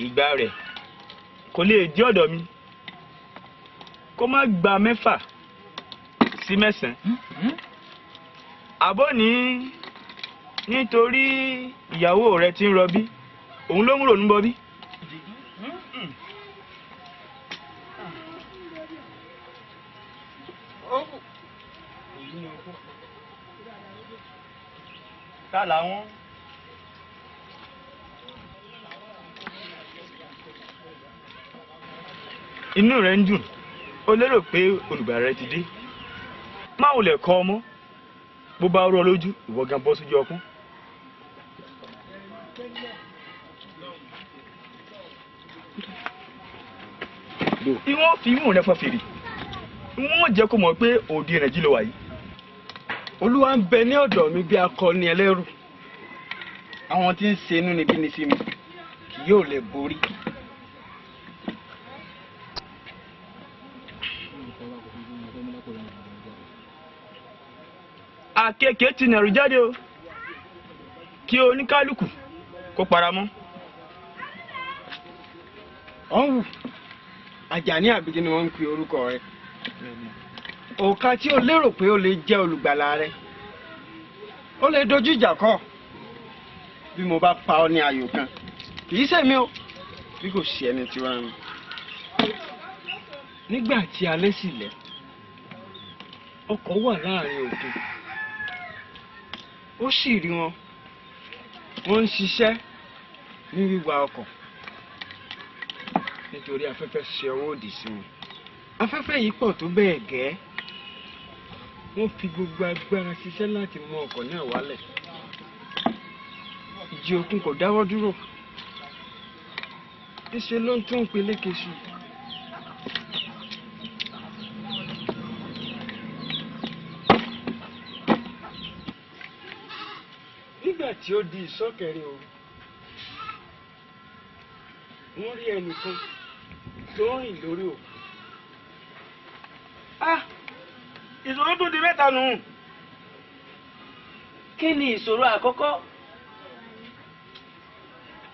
[SPEAKER 5] ìgbà rẹ̀? Kò lè jẹ́ ọ̀dọ̀ mi. Kó má gba 6 sí 9. Àbọ̀ ní nítorí ìyàwó rẹ̀ ti ń rọbí, òun ló ń ronú bọbí. Ta làwọn? Inú rẹ̀ ń dùn, ó lérò pé olùgbàlà rẹ̀ ti dé. Má ò lè kọ́ ọmọ, bó bá rú ọ lójú, ìwọ gan bọ́ sójú ọkún. Ìwọ́n fi imú rẹ̀ fọn fèrè, wọ́n jẹ́ kó mọ̀ pé òde Nàìjíríà ló wà yìí.
[SPEAKER 8] Olúwa ń bẹ ní ọ̀dọ̀ mi bí akọni ẹlẹ́rù. Àwọn tí ń ṣe inúnibíni sí mi kì yóò lè borí.
[SPEAKER 5] Àkekèé ti nàró jáde o, kí oníkálukú kó para mọ́.
[SPEAKER 8] Ọ̀hún, Àjàní àbíkí ni wọ́n ń pe orúkọ rẹ̀. Òòkà tí o lérò pé o lè jẹ́ olùgbàlà rẹ, ó lè dojú ìjà kọ. Bí mo bá pa ọ́ ní ayò kan, kì í ṣèmi o, bí kò sí ẹni tí ó rán mi.
[SPEAKER 1] Nígbà tí alẹ́ sì lẹ̀, ọkọ̀ wà láàrin òkun,
[SPEAKER 8] ó sì rí wọn, wọ́n ń ṣiṣẹ́ ní wíwa ọkọ̀ nítorí afẹ́fẹ́ ṣe ọwọ́ òdì sí wọn. Afẹ́fẹ́ yìí pọ̀ tó bẹ́ẹ̀ gẹ́, wọ́n fi gbogbo agbára ṣiṣẹ́ láti mú ọkọ̀ náà wálẹ̀. Ìjì òkun kò dáwọ́ dúró, níṣe ló ń tún peléke sí i. Nígbà tí ó di ìsọ́kẹrin òru, wọ́n rí ẹnìkan tó ń rìn lórí òkun.
[SPEAKER 9] Ah! Ìṣòro tó di mẹ́ta nù.
[SPEAKER 2] Kí ni ìṣòro àkọ́kọ́?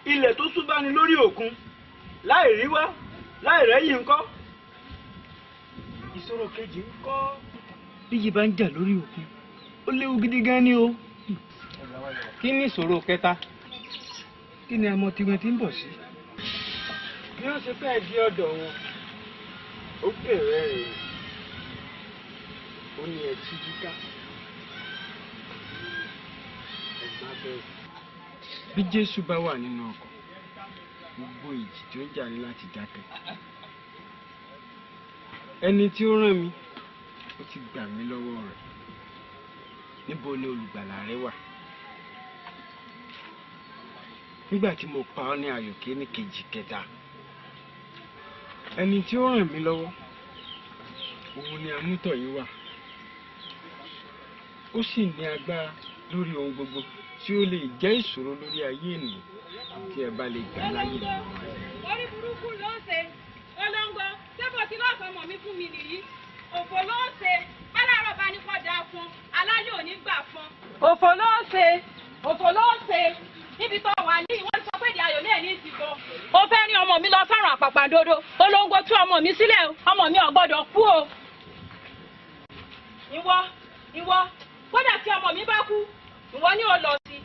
[SPEAKER 8] Ilẹ̀ tó sú bá ni lórí òkun, láì rí wá, láì rẹ́yìn ńkọ́. Ìṣòro kejì ńkọ́.
[SPEAKER 5] Bí yìí bá ń jà lórí òkun, ó léwu gidi gan ni o.
[SPEAKER 8] Kí ni ìṣòro kẹta? Kí ni àmọ́ tiwọn ti ń bọ̀ sí? Bí wọ́n ṣe fẹ́ẹ́ di ọ̀dọ̀ wọn, ó bẹ̀rẹ̀ rẹ̀, ó ní ẹ tújú ká, ẹ má bẹ̀rù. Bí Jésù bá wà nínú ọkọ̀, gbogbo ìjì tí ó ń jà ní láti dákẹ́. Ẹni tí ó rán mi, ó ti gbà mí lọ́wọ́ rẹ̀. Níbo ni olùgbàlà rẹ wà? Nígbà tí mo pa ọ́ ní ayò kéní kejì kẹta, ẹni tí ó ràn mí lọ́wọ́, òun ni amútọ̀yìn wà. Ó sì ní agbára lórí ohun gbogbo tí ó lè jẹ́ ìṣòro lórí ayé ènìyàn tí ẹ bá lè gbà láyè.
[SPEAKER 3] Orí burúkú ló ń ṣe, olóńgbò, ṣé bó ti lọ́ọ̀fọ̀ ọmọ mi fún mi nìyí? Òfò ló ń ṣe, bálárọ̀ bá ní kọ́ da fún, aláyọ̀ ò ní gbà fún. Òfò ló ń ṣe, òfò ló ń ṣe, níbi tó wà ní ìwọ́n sọ pé ìdí ayò náà ní ìsìnkú. Ó fẹ́ rí ọmọ mi lọ fẹ́ràn àpàpàǹdodo, olóńgbò tú ọmọ mi sílẹ̀, ọmọ mi ò gbọ́dọ̀ kú o. Ìwọ, ìwọ, kódà tí ọmọ mi bá kú, ìwọ ni ò lọ sí.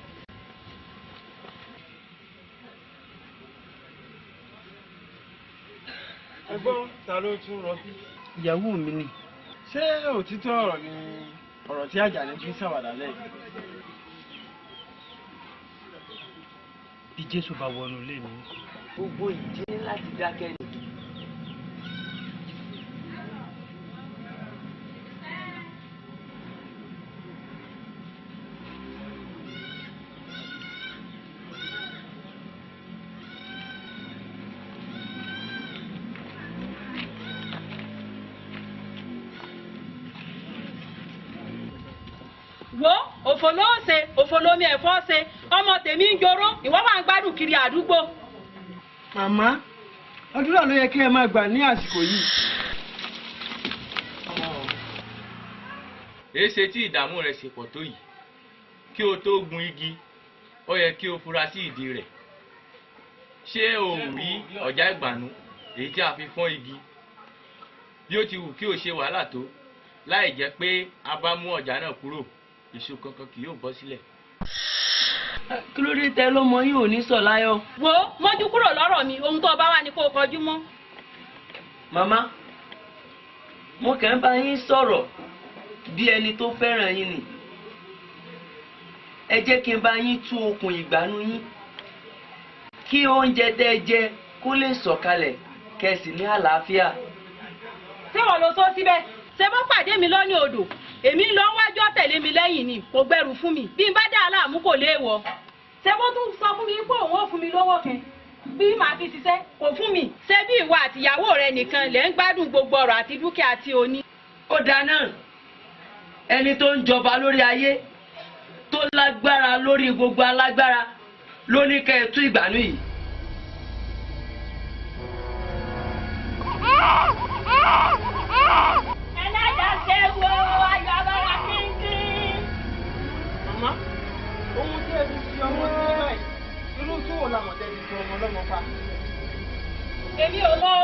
[SPEAKER 8] Ẹ̀gbọ́n, ta ló tún rọbí?
[SPEAKER 11] Ìyàwó mi ni.
[SPEAKER 8] Ṣé òtítọ́ ọ̀rọ̀ ni ọ̀rọ̀ tí Àjàní fi ń ṣàwàdà lẹ́yìn?
[SPEAKER 14] Bí Jésù bá wọnú ilé mi.
[SPEAKER 2] Gbogbo ìjì ní láti dákẹ́ ni.
[SPEAKER 3] Wo òfò ló ń ṣe, òfò lomi ẹ̀fọ́ ṣe, ọmọ tèmi ń joró, ìwọ wà ń gbádùn kiri àdúgbò.
[SPEAKER 8] Màmá, àdúrà ló yẹ kí ẹ máa gbà ní àsìkò yìí.
[SPEAKER 15] Èéṣe tí ìdààmú rẹ ṣe pọ̀ tó yìí? Kí o tó gun igi, ó yẹ kí o fura sí ìdí rẹ̀. Ṣé o ò rí ọ̀já ìgbànú èyí tí a fi fọ́n igi? Bí ó ti wù kí o ṣe wàhálà tó, láì jẹ́ pé a bá mú ọ̀já náà kúrò, èso kankan kì yóò bọ́ sílẹ̀.
[SPEAKER 2] Kí ló dé tẹ lọ́mọ yín ò ní sọ̀ láyọ̀?
[SPEAKER 3] Wo mójú kúrò lọ́rọ̀ mi, ohun tó bá wà ní kó o kọjú mọ́.
[SPEAKER 2] Màmá, mo kàn ń bá yín sọ̀rọ̀ bí ẹni tó fẹ́ràn yín ni. Ẹ jẹ́ kí n bá yín tú okùn ìgbànú yín, kí oúnjẹ tẹ́ ẹ jẹ kó lè sọ̀kalẹ̀ kẹ́ sì ní àlàáfíà.
[SPEAKER 3] Ṣé wọ́n lọ sọ síbẹ̀? Ṣé bó pàdé mi lọ́ní odò? Èmi ń lọ wájú ọ̀tẹ̀lé mi lẹ́yìn ni, kò gbẹrù fún mi. Bí n bá dá aláàmú kò léèwọ̀. Ṣé bó tún sọ fún mi pé òun ò fún mi lówó kan? Bí màá fi ṣiṣẹ́, kò fún mi. Ṣé bí ìwọ àtìyàwó rẹ nìkan lẹ̀ ń gbádùn gbogbo ọrọ̀ àti dúkìá tí o ní?
[SPEAKER 2] Ó dáa náà, ẹni tó ń jọba lórí ayé, tó lágbára lórí gbogbo alágbára, ló ní kẹ́ ẹ tú ìgbànú yìí.
[SPEAKER 3] Ẹlẹ́dàá ṣe wo ayọ̀ abára kínkín.
[SPEAKER 8] Màmá, ohun tí ẹ fi fi ọmọ sí báyìí, irú tó wò làmọ̀tẹ́ fi fi ọmọ ọlọ́mọ pa.
[SPEAKER 3] Èmi ò mọ̀.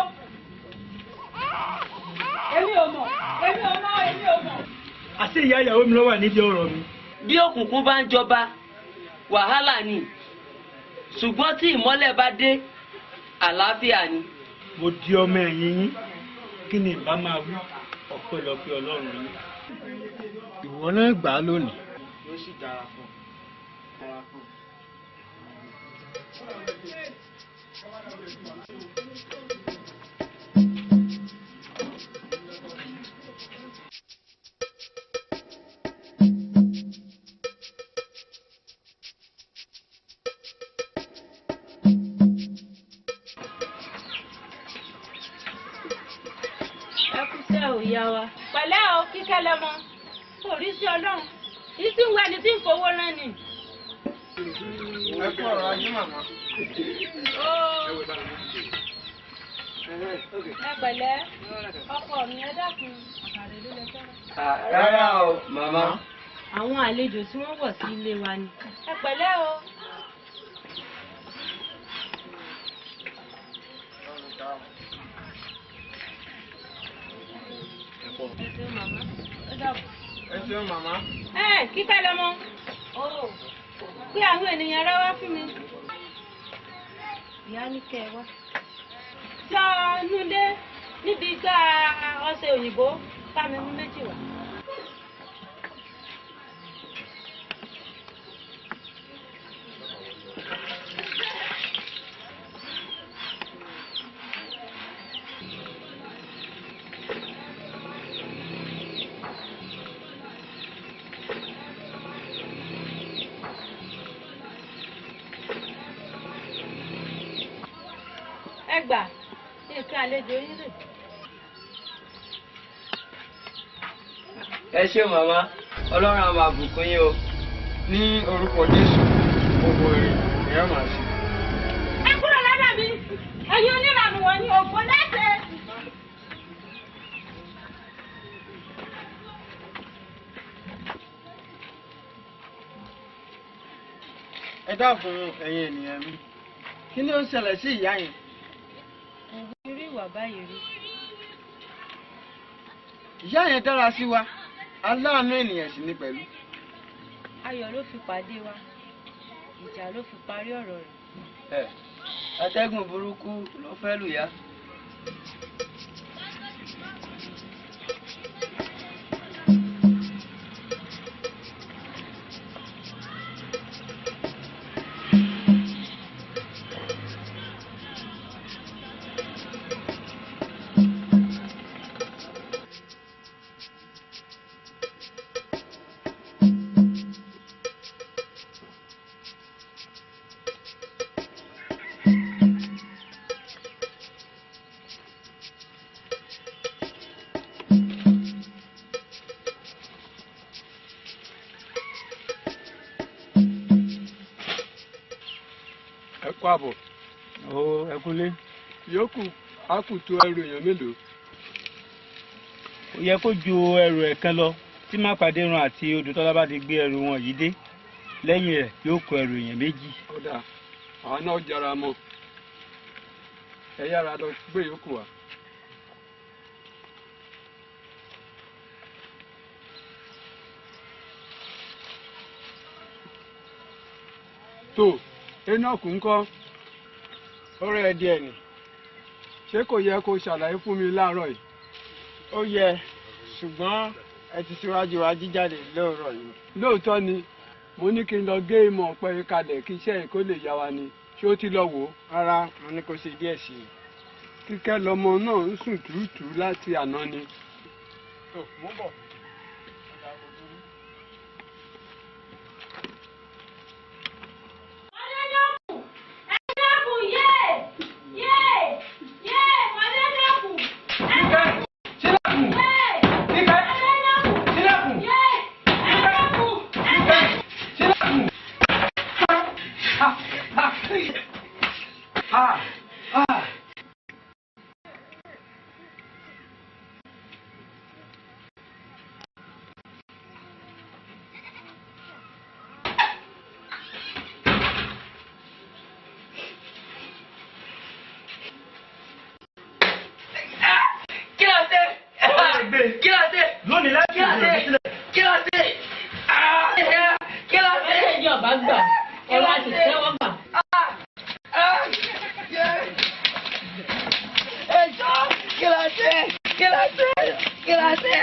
[SPEAKER 14] Àṣé ìyá ìyàwó mi ló wà nídìí ọ̀rọ̀ mi.
[SPEAKER 2] Bí òkùnkùn bá ń jọba, wàhálà ni. Ṣùgbọ́n tí ìmọ́lẹ̀ bá dé, àlàáfíà ni.
[SPEAKER 14] Mo di ọmọ ẹ̀yìn yín, kí ni ìbá máa wí? Ọpẹ́lọpẹ́ Ọlọ́run yín.
[SPEAKER 8] Ìwọ náà gbà á lónìí. Yóò sì dára fún ọ.
[SPEAKER 10] Ẹ kúṣẹ́ ò yá wa.
[SPEAKER 3] Pẹ̀lẹ́ o, Kíkẹ́ lọ́mọ. Kò rí sí Ọlọ́run. Ìsìn wẹ̀ ni tí ń fowó rán ni.
[SPEAKER 8] Ẹ kú ọ̀rọ̀ ajé màmá.
[SPEAKER 3] Ẹ pẹ̀lẹ́, ọkọ mi, ẹ dákun, àkàrà ló lẹ fẹ́ràn.
[SPEAKER 2] Rárá o, màmá.
[SPEAKER 10] Àwọn àlejò tí wọ́n wọ̀ sí ilé wa ni.
[SPEAKER 3] Ẹ pẹ̀lẹ́ o.
[SPEAKER 10] Ẹ ṣeun màmá. Ó dàbọ̀.
[SPEAKER 8] Ẹ ṣeun màmá.
[SPEAKER 3] Ẹ Kíkẹ́ lọ́mọ. Pé àwọn ènìyàn rẹ wá fún mi.
[SPEAKER 10] Ìyá ní kẹ́ ẹ wá.
[SPEAKER 3] Jọ nulẹ̀ níbi igbá ọṣẹ òyìnbó bá mi mú méjì wá. Ẹ gbà, nǹkan àlejò yín rè.
[SPEAKER 2] Ẹ ṣé màmá, Ọlọ́run á máa bùkún yín o.
[SPEAKER 8] Ní orúkọ Jésù, gbogbo èrè ni ẹ máa ṣe.
[SPEAKER 3] Ẹ kúrò lọ́dọ̀ mi, ẹ̀yin oníranù wọ̀nyí, òfò lẹ́sẹ̀.
[SPEAKER 8] Ẹ dákun ẹ̀yin ènìyàn mi, kí ni ó ń ṣẹlẹ̀ sí ìyá yẹn?
[SPEAKER 10] Irú ìwà báyìí rí.
[SPEAKER 8] Ìyá yẹn dára sí wa, aláàánú ènìyàn sì ni pẹ̀lú.
[SPEAKER 10] Ayọ̀ ló fi pàdé wa, ìjà ló fi parí ọ̀rọ̀ rẹ̀.
[SPEAKER 2] Ẹ atẹ́gùn burúkú ló fẹ́ lù yá.
[SPEAKER 16] Ẹ kú àbọ̀.
[SPEAKER 14] Ó ẹ kúlé.
[SPEAKER 16] Yòókù á kù tó ẹrù èèyàn mélòó?
[SPEAKER 14] Ó yẹ kó ju ẹrù ẹ̀kan lọ tí Mápàdérun àti Odùtọ́lá bá ti gbé ẹrù wọn yìí dé. Lẹ́yìn rẹ̀ yóò kó ẹrù èèyàn méjì.
[SPEAKER 16] Ó dáa, àwọn náà jára mọ́. Ẹ yára lọ gbé yòókù wá. Tó Enoch ńkọ́?
[SPEAKER 8] Ọ̀rẹ́ ẹ díẹ̀ ni.
[SPEAKER 16] Ṣé kò yẹ kó ṣàlàyé fún mi láàárọ̀ yìí?
[SPEAKER 8] Ó yẹ, ṣùgbọ́n ẹ ti síwájú wa jíjáde lóòrọ̀ yìí.
[SPEAKER 16] Lóòótọ́ ni, mo ní kí n lọ gé ìmọ̀ ọ̀pẹ kalẹ̀ kí iṣẹ́ yìí kó lè yá wa ni. Ṣé ó ti lọ wò ó?
[SPEAKER 8] Rárá, mo ní kó ṣe díẹ̀ sí i.
[SPEAKER 16] Kíkẹ́ lọmọ náà ń sùn túútúú láti àná ni.
[SPEAKER 8] Tó, mò ń bọ̀.
[SPEAKER 3] Ẹ dákun, yé yé yé, Mọ̀dé dákun.
[SPEAKER 5] Sílẹ̀kùn! Kíkẹ́! Sílẹ̀kùn!
[SPEAKER 3] Yé, ẹ dákun.
[SPEAKER 5] Kíkẹ́! Sílẹ̀kùn! Ha! Ha! Ha! Ha!
[SPEAKER 2] Ara ṣe.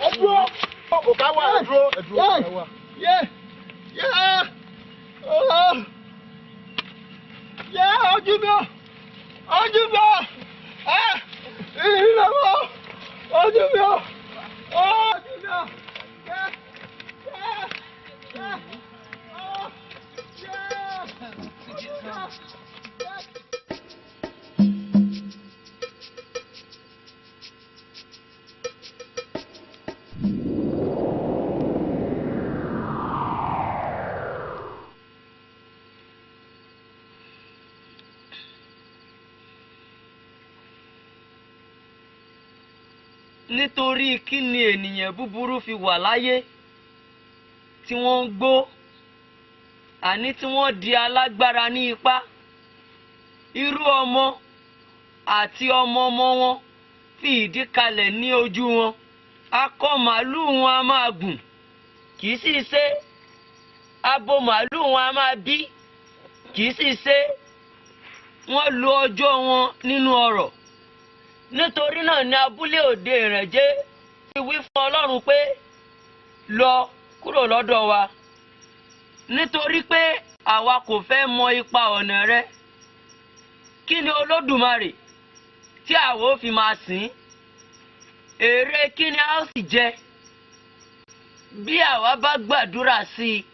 [SPEAKER 17] Ẹ dúró, ọ̀gá wa, ẹ dúró, ẹ dúró, ọ̀gá wa. Yé yé yé, ojú mi o, ojú mi o, ẹ ìrìnà mi o, ojú mi o, ojú mi o, yé yé yé ọ yé ojú mi o.
[SPEAKER 2] Nítorí kí ni ènìyàn búburú fi wà láyé tí wọ́n ń gbó, àní tí wọ́n di alágbára ní ipá? Irú ọmọ àti ọmọ ọmọ wọn fi ìdí kalẹ̀ ní ojú wọn. Akọ màálùú wọn a máa gùn, kì í sì ṣe. Abo màálùú wọn a máa bí, kì í sì ṣe. Wọ́n lo ọjọ́ wọn nínú ọrọ̀. Nítorí náà ni abúlé òde Ìrànjẹ́ fi wí fún Ọlọ́run pé, lọ kúrò lọ́dọ̀ wa, nítorí pé àwa kò fẹ́ mọ ipa ọ̀nà rẹ. Kí ni Olódùmarè tí àwa ó fi máa sìn? Èrè kí ni a ó sì jẹ bí àwa bá gbàdúrà sí i?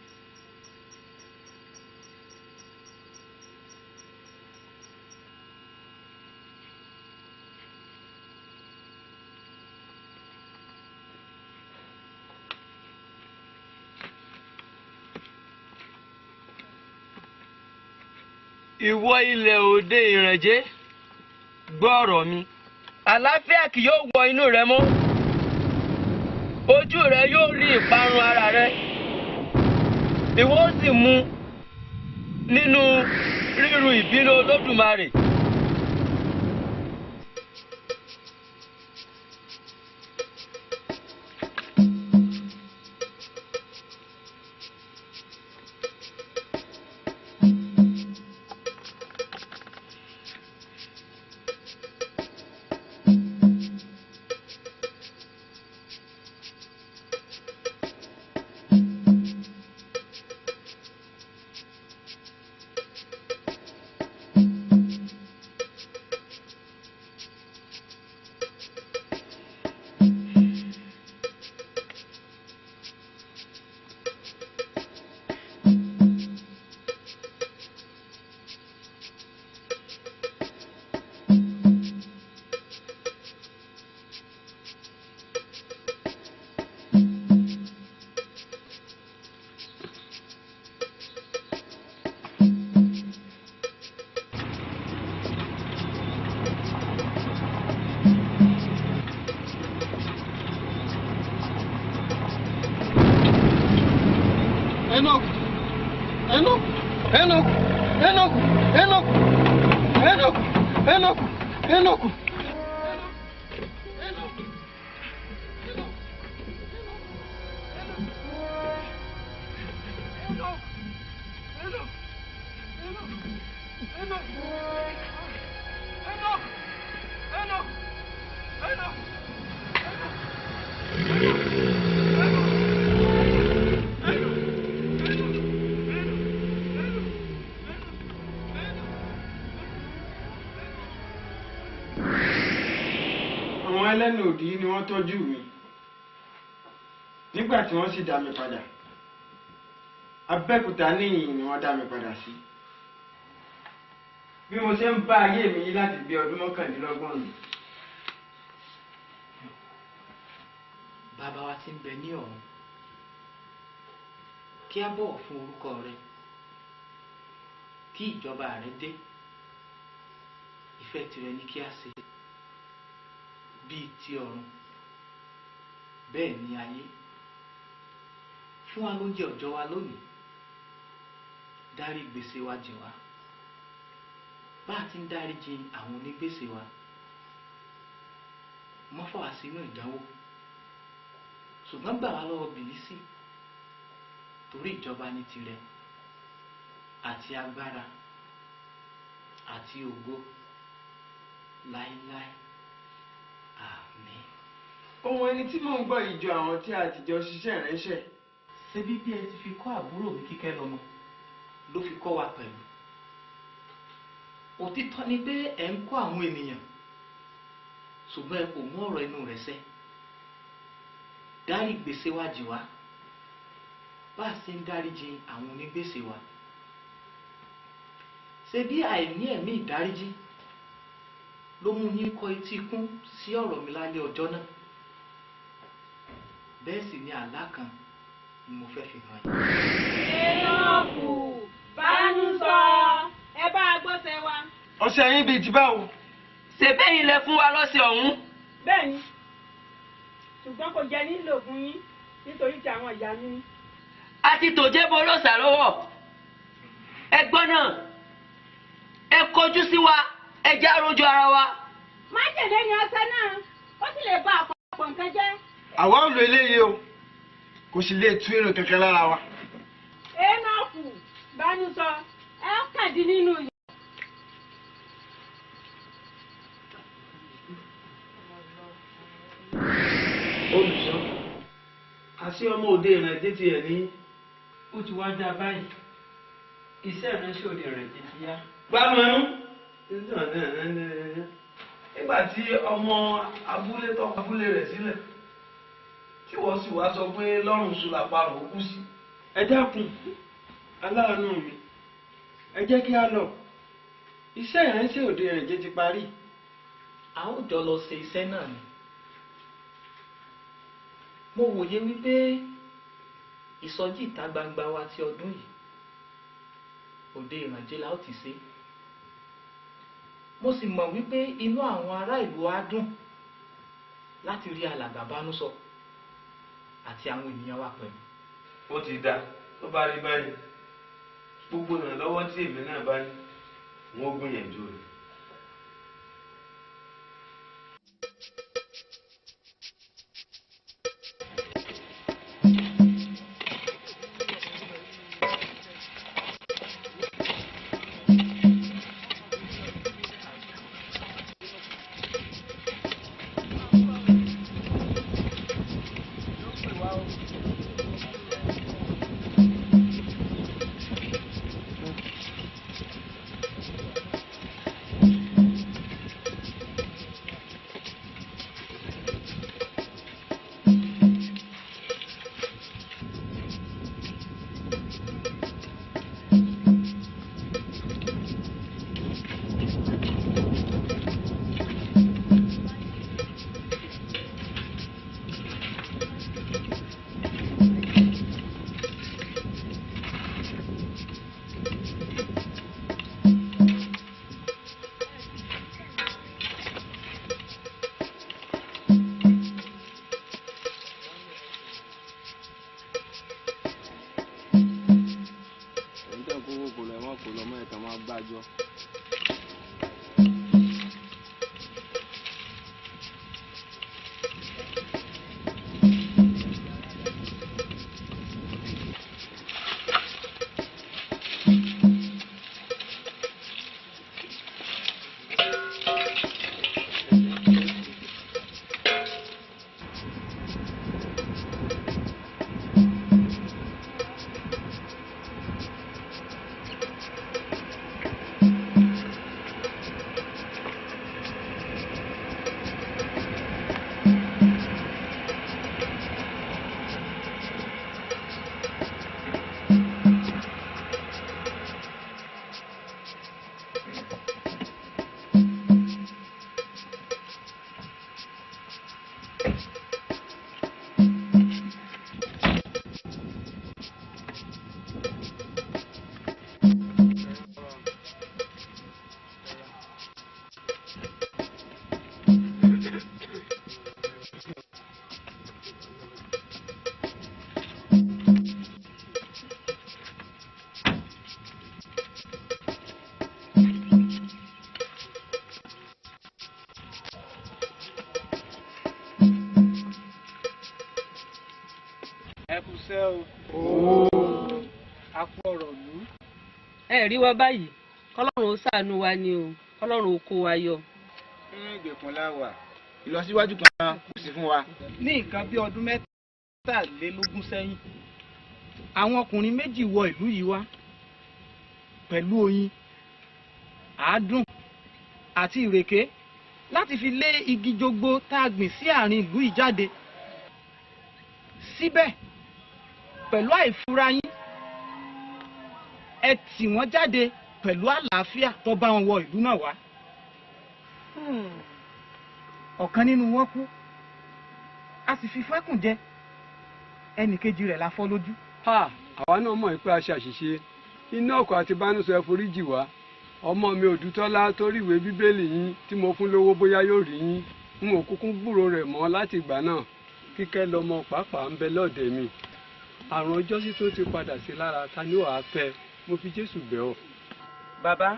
[SPEAKER 2] Ìwọ ilẹ̀ òde Ìrànjẹ́, gbọ́ ọ̀rọ̀ mi. Àlàáfíà kì yóò wọ inú rẹ mọ́. Ojú rẹ yóò rí ìparun ara rẹ. Ìwọ ó sì mu nínú ríru ìbínú Olódùmarè.
[SPEAKER 8] Enoch! Enoch! Enoch! Enoch! Enoch! Enoch! Enoch! Enoch! Àwọn ẹlẹ́nu òdì ni wọ́n tọ́jú mi nígbà tí wọ́n sì dá mi padà. Abẹ́òkúta níyìn ni wọ́n dá mi padà sí. Bí mo ṣe ń bá ayé mi yí láti bí ọdún 29 nù.
[SPEAKER 11] Bàbá wa tí ń bẹ ní ọ̀run, kí a bọ̀wọ̀ fún orúkọ rẹ, kí ìjọba rẹ dé, ìfẹ́ tìrẹ ni kí a ṣe bíi ti ọ̀run bẹ́ẹ̀ ni ayé. Fún wa lóúnjẹ òòjọ́ wa lónìí. Dárí gbèsè wa jìn wá, bá a ti ń dáríjì àwọn onígbèsè wa. Má fà wá sínú ìdánwò, ṣùgbọ́n gbà wá lọ́wọ́ Bìlísì, torí ìjọba ní tirẹ̀ àti agbára àti ògo láéláé. Àmín.
[SPEAKER 8] Ohun ẹni tí mò ń gbọ́ ìjọ àwọn tí a ti jọ ṣiṣẹ́ ìránṣẹ́.
[SPEAKER 11] Ṣebí bí ẹ ti fi kọ́ àbúrò mi Kíkẹ́ lọ́mọ ló fi kọ́ wa pẹ̀lú. Òtítọ́ ni pé ẹ̀ ń kọ́ àwọn ènìyàn, ṣùgbọ́n ẹ kò mú ọ̀rọ̀ inú rẹ̀ ṣẹ. Dárí gbèsè wa jì wá, bá a ṣe ń dáríjì àwọn onígbèsè wa. Ṣé bí àìní ẹ̀mí ìdáríjì ló mú yín kọ etí ikún sí ọ̀rọ̀ mi lálẹ́ ọjọ́ náà? Bẹ́ẹ̀ sì ni àlá kan ni mo fẹ́ fi hàn yín.
[SPEAKER 3] Èèyàn bánú sọ, ẹ bá a gbọ́sẹ̀ wa.
[SPEAKER 8] Ọṣẹ yín bíi ti báwo.
[SPEAKER 2] Ṣe bẹ́yìn lẹ fún wa lọ́sẹ̀ ọ̀hún.
[SPEAKER 4] Bẹ́ẹ̀ni, ṣùgbọ́n kò jẹ́ nílò fún yín nítorí ti àwọn ìyá mi ni.
[SPEAKER 2] A ti tòjé bo lọ́sà lọ́wọ́. Ẹ gbọ́ náà, ẹ kọjú sí wa, ẹ já rojú ara wa.
[SPEAKER 3] Májèlé ni ọṣẹ náà, ó sì lè ba ọ̀pọ̀lọpọ̀ nǹkan jẹ́.
[SPEAKER 8] Àwa ò lo eléyìí o, kò sì lè tú irun kankan lára wa.
[SPEAKER 3] Èèyàn bánú sọ, ẹ kàn dín nínú yìí.
[SPEAKER 9] Olùṣọ́, àṣé ọmọ òde ìrìnàjò tiẹ̀ ní.
[SPEAKER 14] Ó ti wá dá báyìí, iṣẹ́ ìránṣẹ́ òde ìrìnàjò ti yá.
[SPEAKER 9] Gbádùn ẹnu nígbà tí ọmọ abúlé tó abúlé rẹ̀ sílẹ̀ tí wọ́n sì wá sọ pé lọ́rùn sùn làparò ó kú sí.
[SPEAKER 8] Ẹ dákun, aláàánú mi, ẹ jẹ́ kí a lọ. Iṣẹ́ ìránṣẹ́ òde ìrìnàjò ti parí.
[SPEAKER 11] A ó jọ lọ ṣe iṣẹ́ náà ni. Mo wòye wípé ìsọjí ìta gbangba wa ti ọdún yìí, òde ìrànjẹ́ la ó ti ṣe. Mo sì mọ̀ wípé inú àwọn ará ìlú á dùn láti rí alàgbà Bánúsọ àti àwọn ènìyàn wa pẹ̀lú.
[SPEAKER 9] Ó ti dáa tó bá rí báyìí, gbogbo ìrànlọ́wọ́ tí èmi náà bá ní, wọ́n ó gbìyànjú rẹ̀.
[SPEAKER 10] Ẹ rí wa báyìí, kọ́lọ́run ó ṣàánú wa ni o, kọ́lọ́run ó kó wa yọ.
[SPEAKER 8] Nínú ìgbèkùn la wà, ìlọsíwájú kan kò sí fún wa.
[SPEAKER 11] Ní nǹkan bí ọdún 23 sẹ́yìn, àwọn ọkùnrin méjì wọ ìlú yìí wá pẹ̀lú oyin, àádùn àti ìrèké láti fi lé igi jogbo tá a gbìn sí àárín ìlú yìí jáde. Síbẹ̀, pẹ̀lú àìfura yín, ẹ tì wọ́n jáde pẹ̀lú àlàáfíà tó bá wọn wọ ìlú náà wá. Ọ̀kan nínú wọn kú, a sì fi fẹ́kùn jẹ, ẹnì kejì rẹ̀ la fọ́ lójú.
[SPEAKER 16] Ha, àwa náà mọ̀ pé a ṣe àṣìṣe. Iná ọkọ̀ àti bánúsọ, ẹ foríjì wá. Ọmọ mi Òdútọ́lá tó rí ìwé Bíbélì yín tí mo fún lówó bóyá yóò rí yín, n ò kúkú gbúrò rẹ̀ mọ́ láti ìgbà náà. Kíkẹ́ lọmọ pàápàá ń bẹ lọ́ọ̀dẹ̀ mi. Àrùn ọjọ́sí tó ti padà sí lára, ta ni wàá fẹ́? Mo fi Jésù bẹ̀ ọ́.
[SPEAKER 18] Bàbá,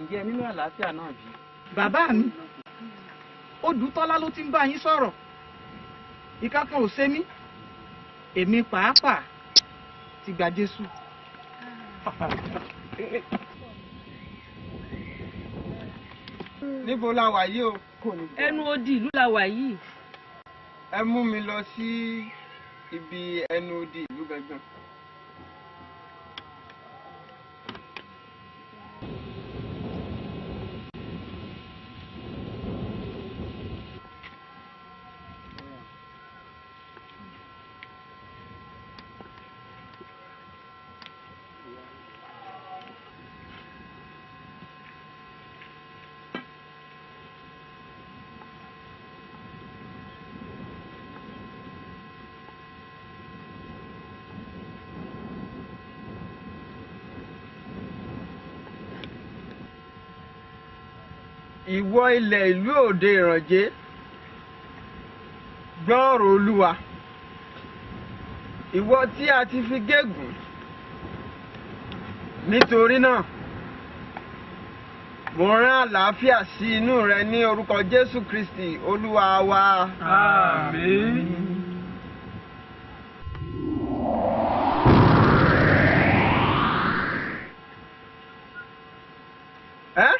[SPEAKER 18] ǹjẹ́ ẹ nínú àlàáfíà náà bí?
[SPEAKER 11] Bàbá mi, Odùtọ́lá ló ti ń bá yín sọ̀rọ̀. Ìkankan ò ṣe mí, èmi pàápàá ti gba Jésù.
[SPEAKER 8] Níbo la wà yìí o?
[SPEAKER 10] Ẹnu odi ìlú la wà yìí.
[SPEAKER 8] Ẹ mú mi lọ sí ibi ẹnu odi ìlú gangan. Ìwọ ilẹ̀ ìlú òde Ìrànjẹ́, gbọ́ ọ̀rọ̀ Olúwa. Ìwọ tí a ti fi gégùn, nítorí náà mo rán àlàáfíà sí inú rẹ ní orúkọ Jésù Kristi Olúwa wa.
[SPEAKER 16] Àmín.
[SPEAKER 8] Ẹ́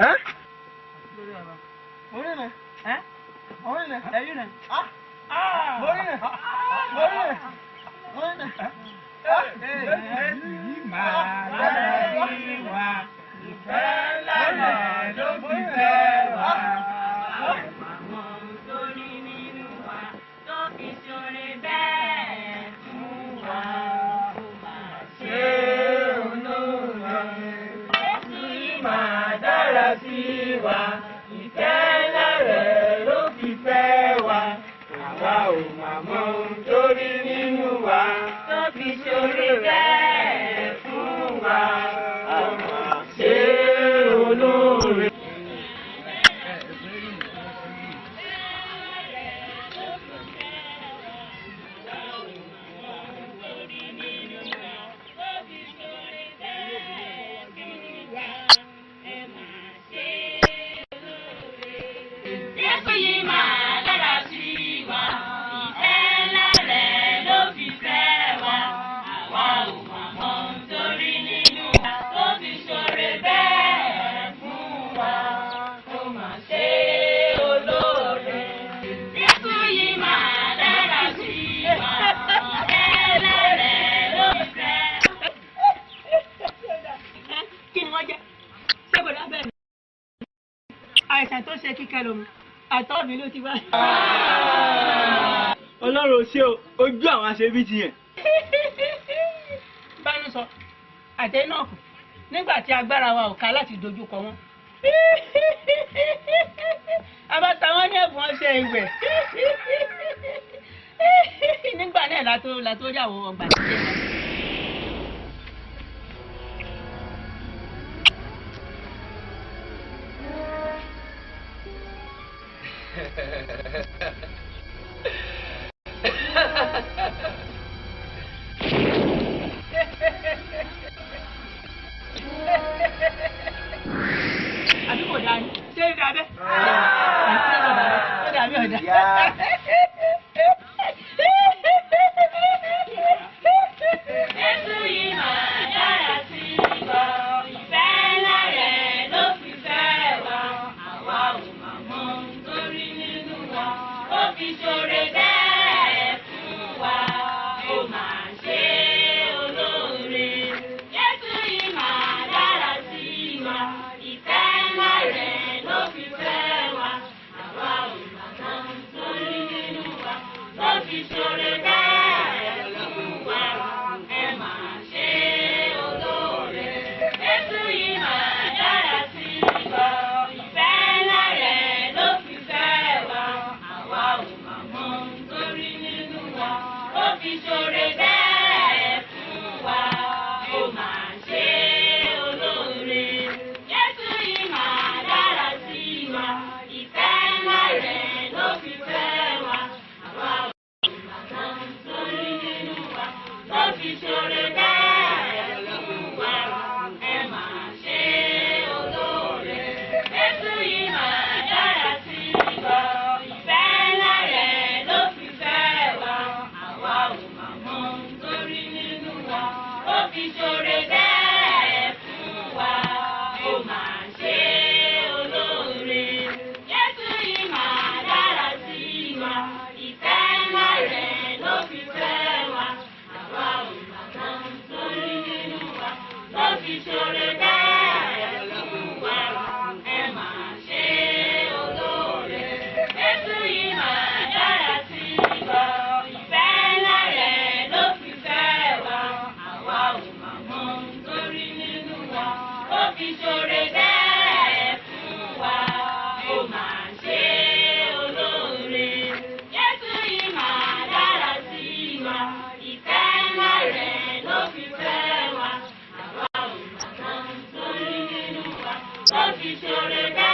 [SPEAKER 8] ẹ́.
[SPEAKER 3] Jésù yìí máa dára sí wa, ìfẹ́ ńlá rẹ̀ ló fi fẹ́ wa. Àwa ò mà mọ̀ ohun tó rí nínú wa, tó fi ṣoore bẹ́ẹ̀ fún wa. Ó mà ṣe olóore. Jésù yìí máa dára sí wa, ìfẹ́ ńlá rẹ̀ ló fi fẹ́ wa.
[SPEAKER 4] Kí ni wọ́n jẹ́? Ṣé kò dábẹ́ mi? Àìsàn tó ṣe Kíkẹ́ lomi, àtọ́ mi ló ti wá.
[SPEAKER 14] Ọlọ́run ò ṣe o, ojú àwọn aṣebí ti yẹn.
[SPEAKER 4] Bánú sọ, àtẹ náà kù nígbà tí agbára wa ò ká láti dojú kọ wọn. A bá ta wọn ní ẹ̀bùn ọṣẹ ìwẹ̀. Nígbà náà látó rí àwọn ọgbà títẹ̀ wọn. Àbí kò dáa ni? Ṣé ó dáa bẹ́ẹ̀? Ó dáa bí ọ̀dà.
[SPEAKER 3] Jésù yìí máa dára. fi ṣoore bẹ́ẹ̀ fún wa. Ẹ máa ṣe olóore. Jésù yìí máa dára sí wa. Ìfẹ́ ńlá rẹ̀ ló fi fẹ́ wa. Àwa ò mà mọ ohun tó rí nínú wa. Ó fi ṣoore bẹ́ẹ̀ fún wa. Ó máa ṣe olóore. Jésù yìí máa dára sí wa. Ìfẹ́ ńlá rẹ̀ ló fi fẹ́ wa. Àwa ò mà mọ ohun tó rí nínú wa. Ó fi ṣoore bẹ́ẹ̀ fún wa. Ẹ máa ṣe olóore. Jésù yìí máa dára sí wa. Ìfẹ́ ńlá rẹ̀ ló fi fẹ́ wa. Àwa ò mà mọ ohun tó rí nínú wa. Ó fi ṣoore bẹ́ẹ̀ fún wa. Ó máa ṣe olóore. Jésù yìí máa dára sí wa. Ìfẹ́ ńlá rẹ̀ ló fi fẹ́ wa. Àwa ò mà mọ ohun tó rí nínú wa. Ó fi ṣoore bẹ́ẹ̀.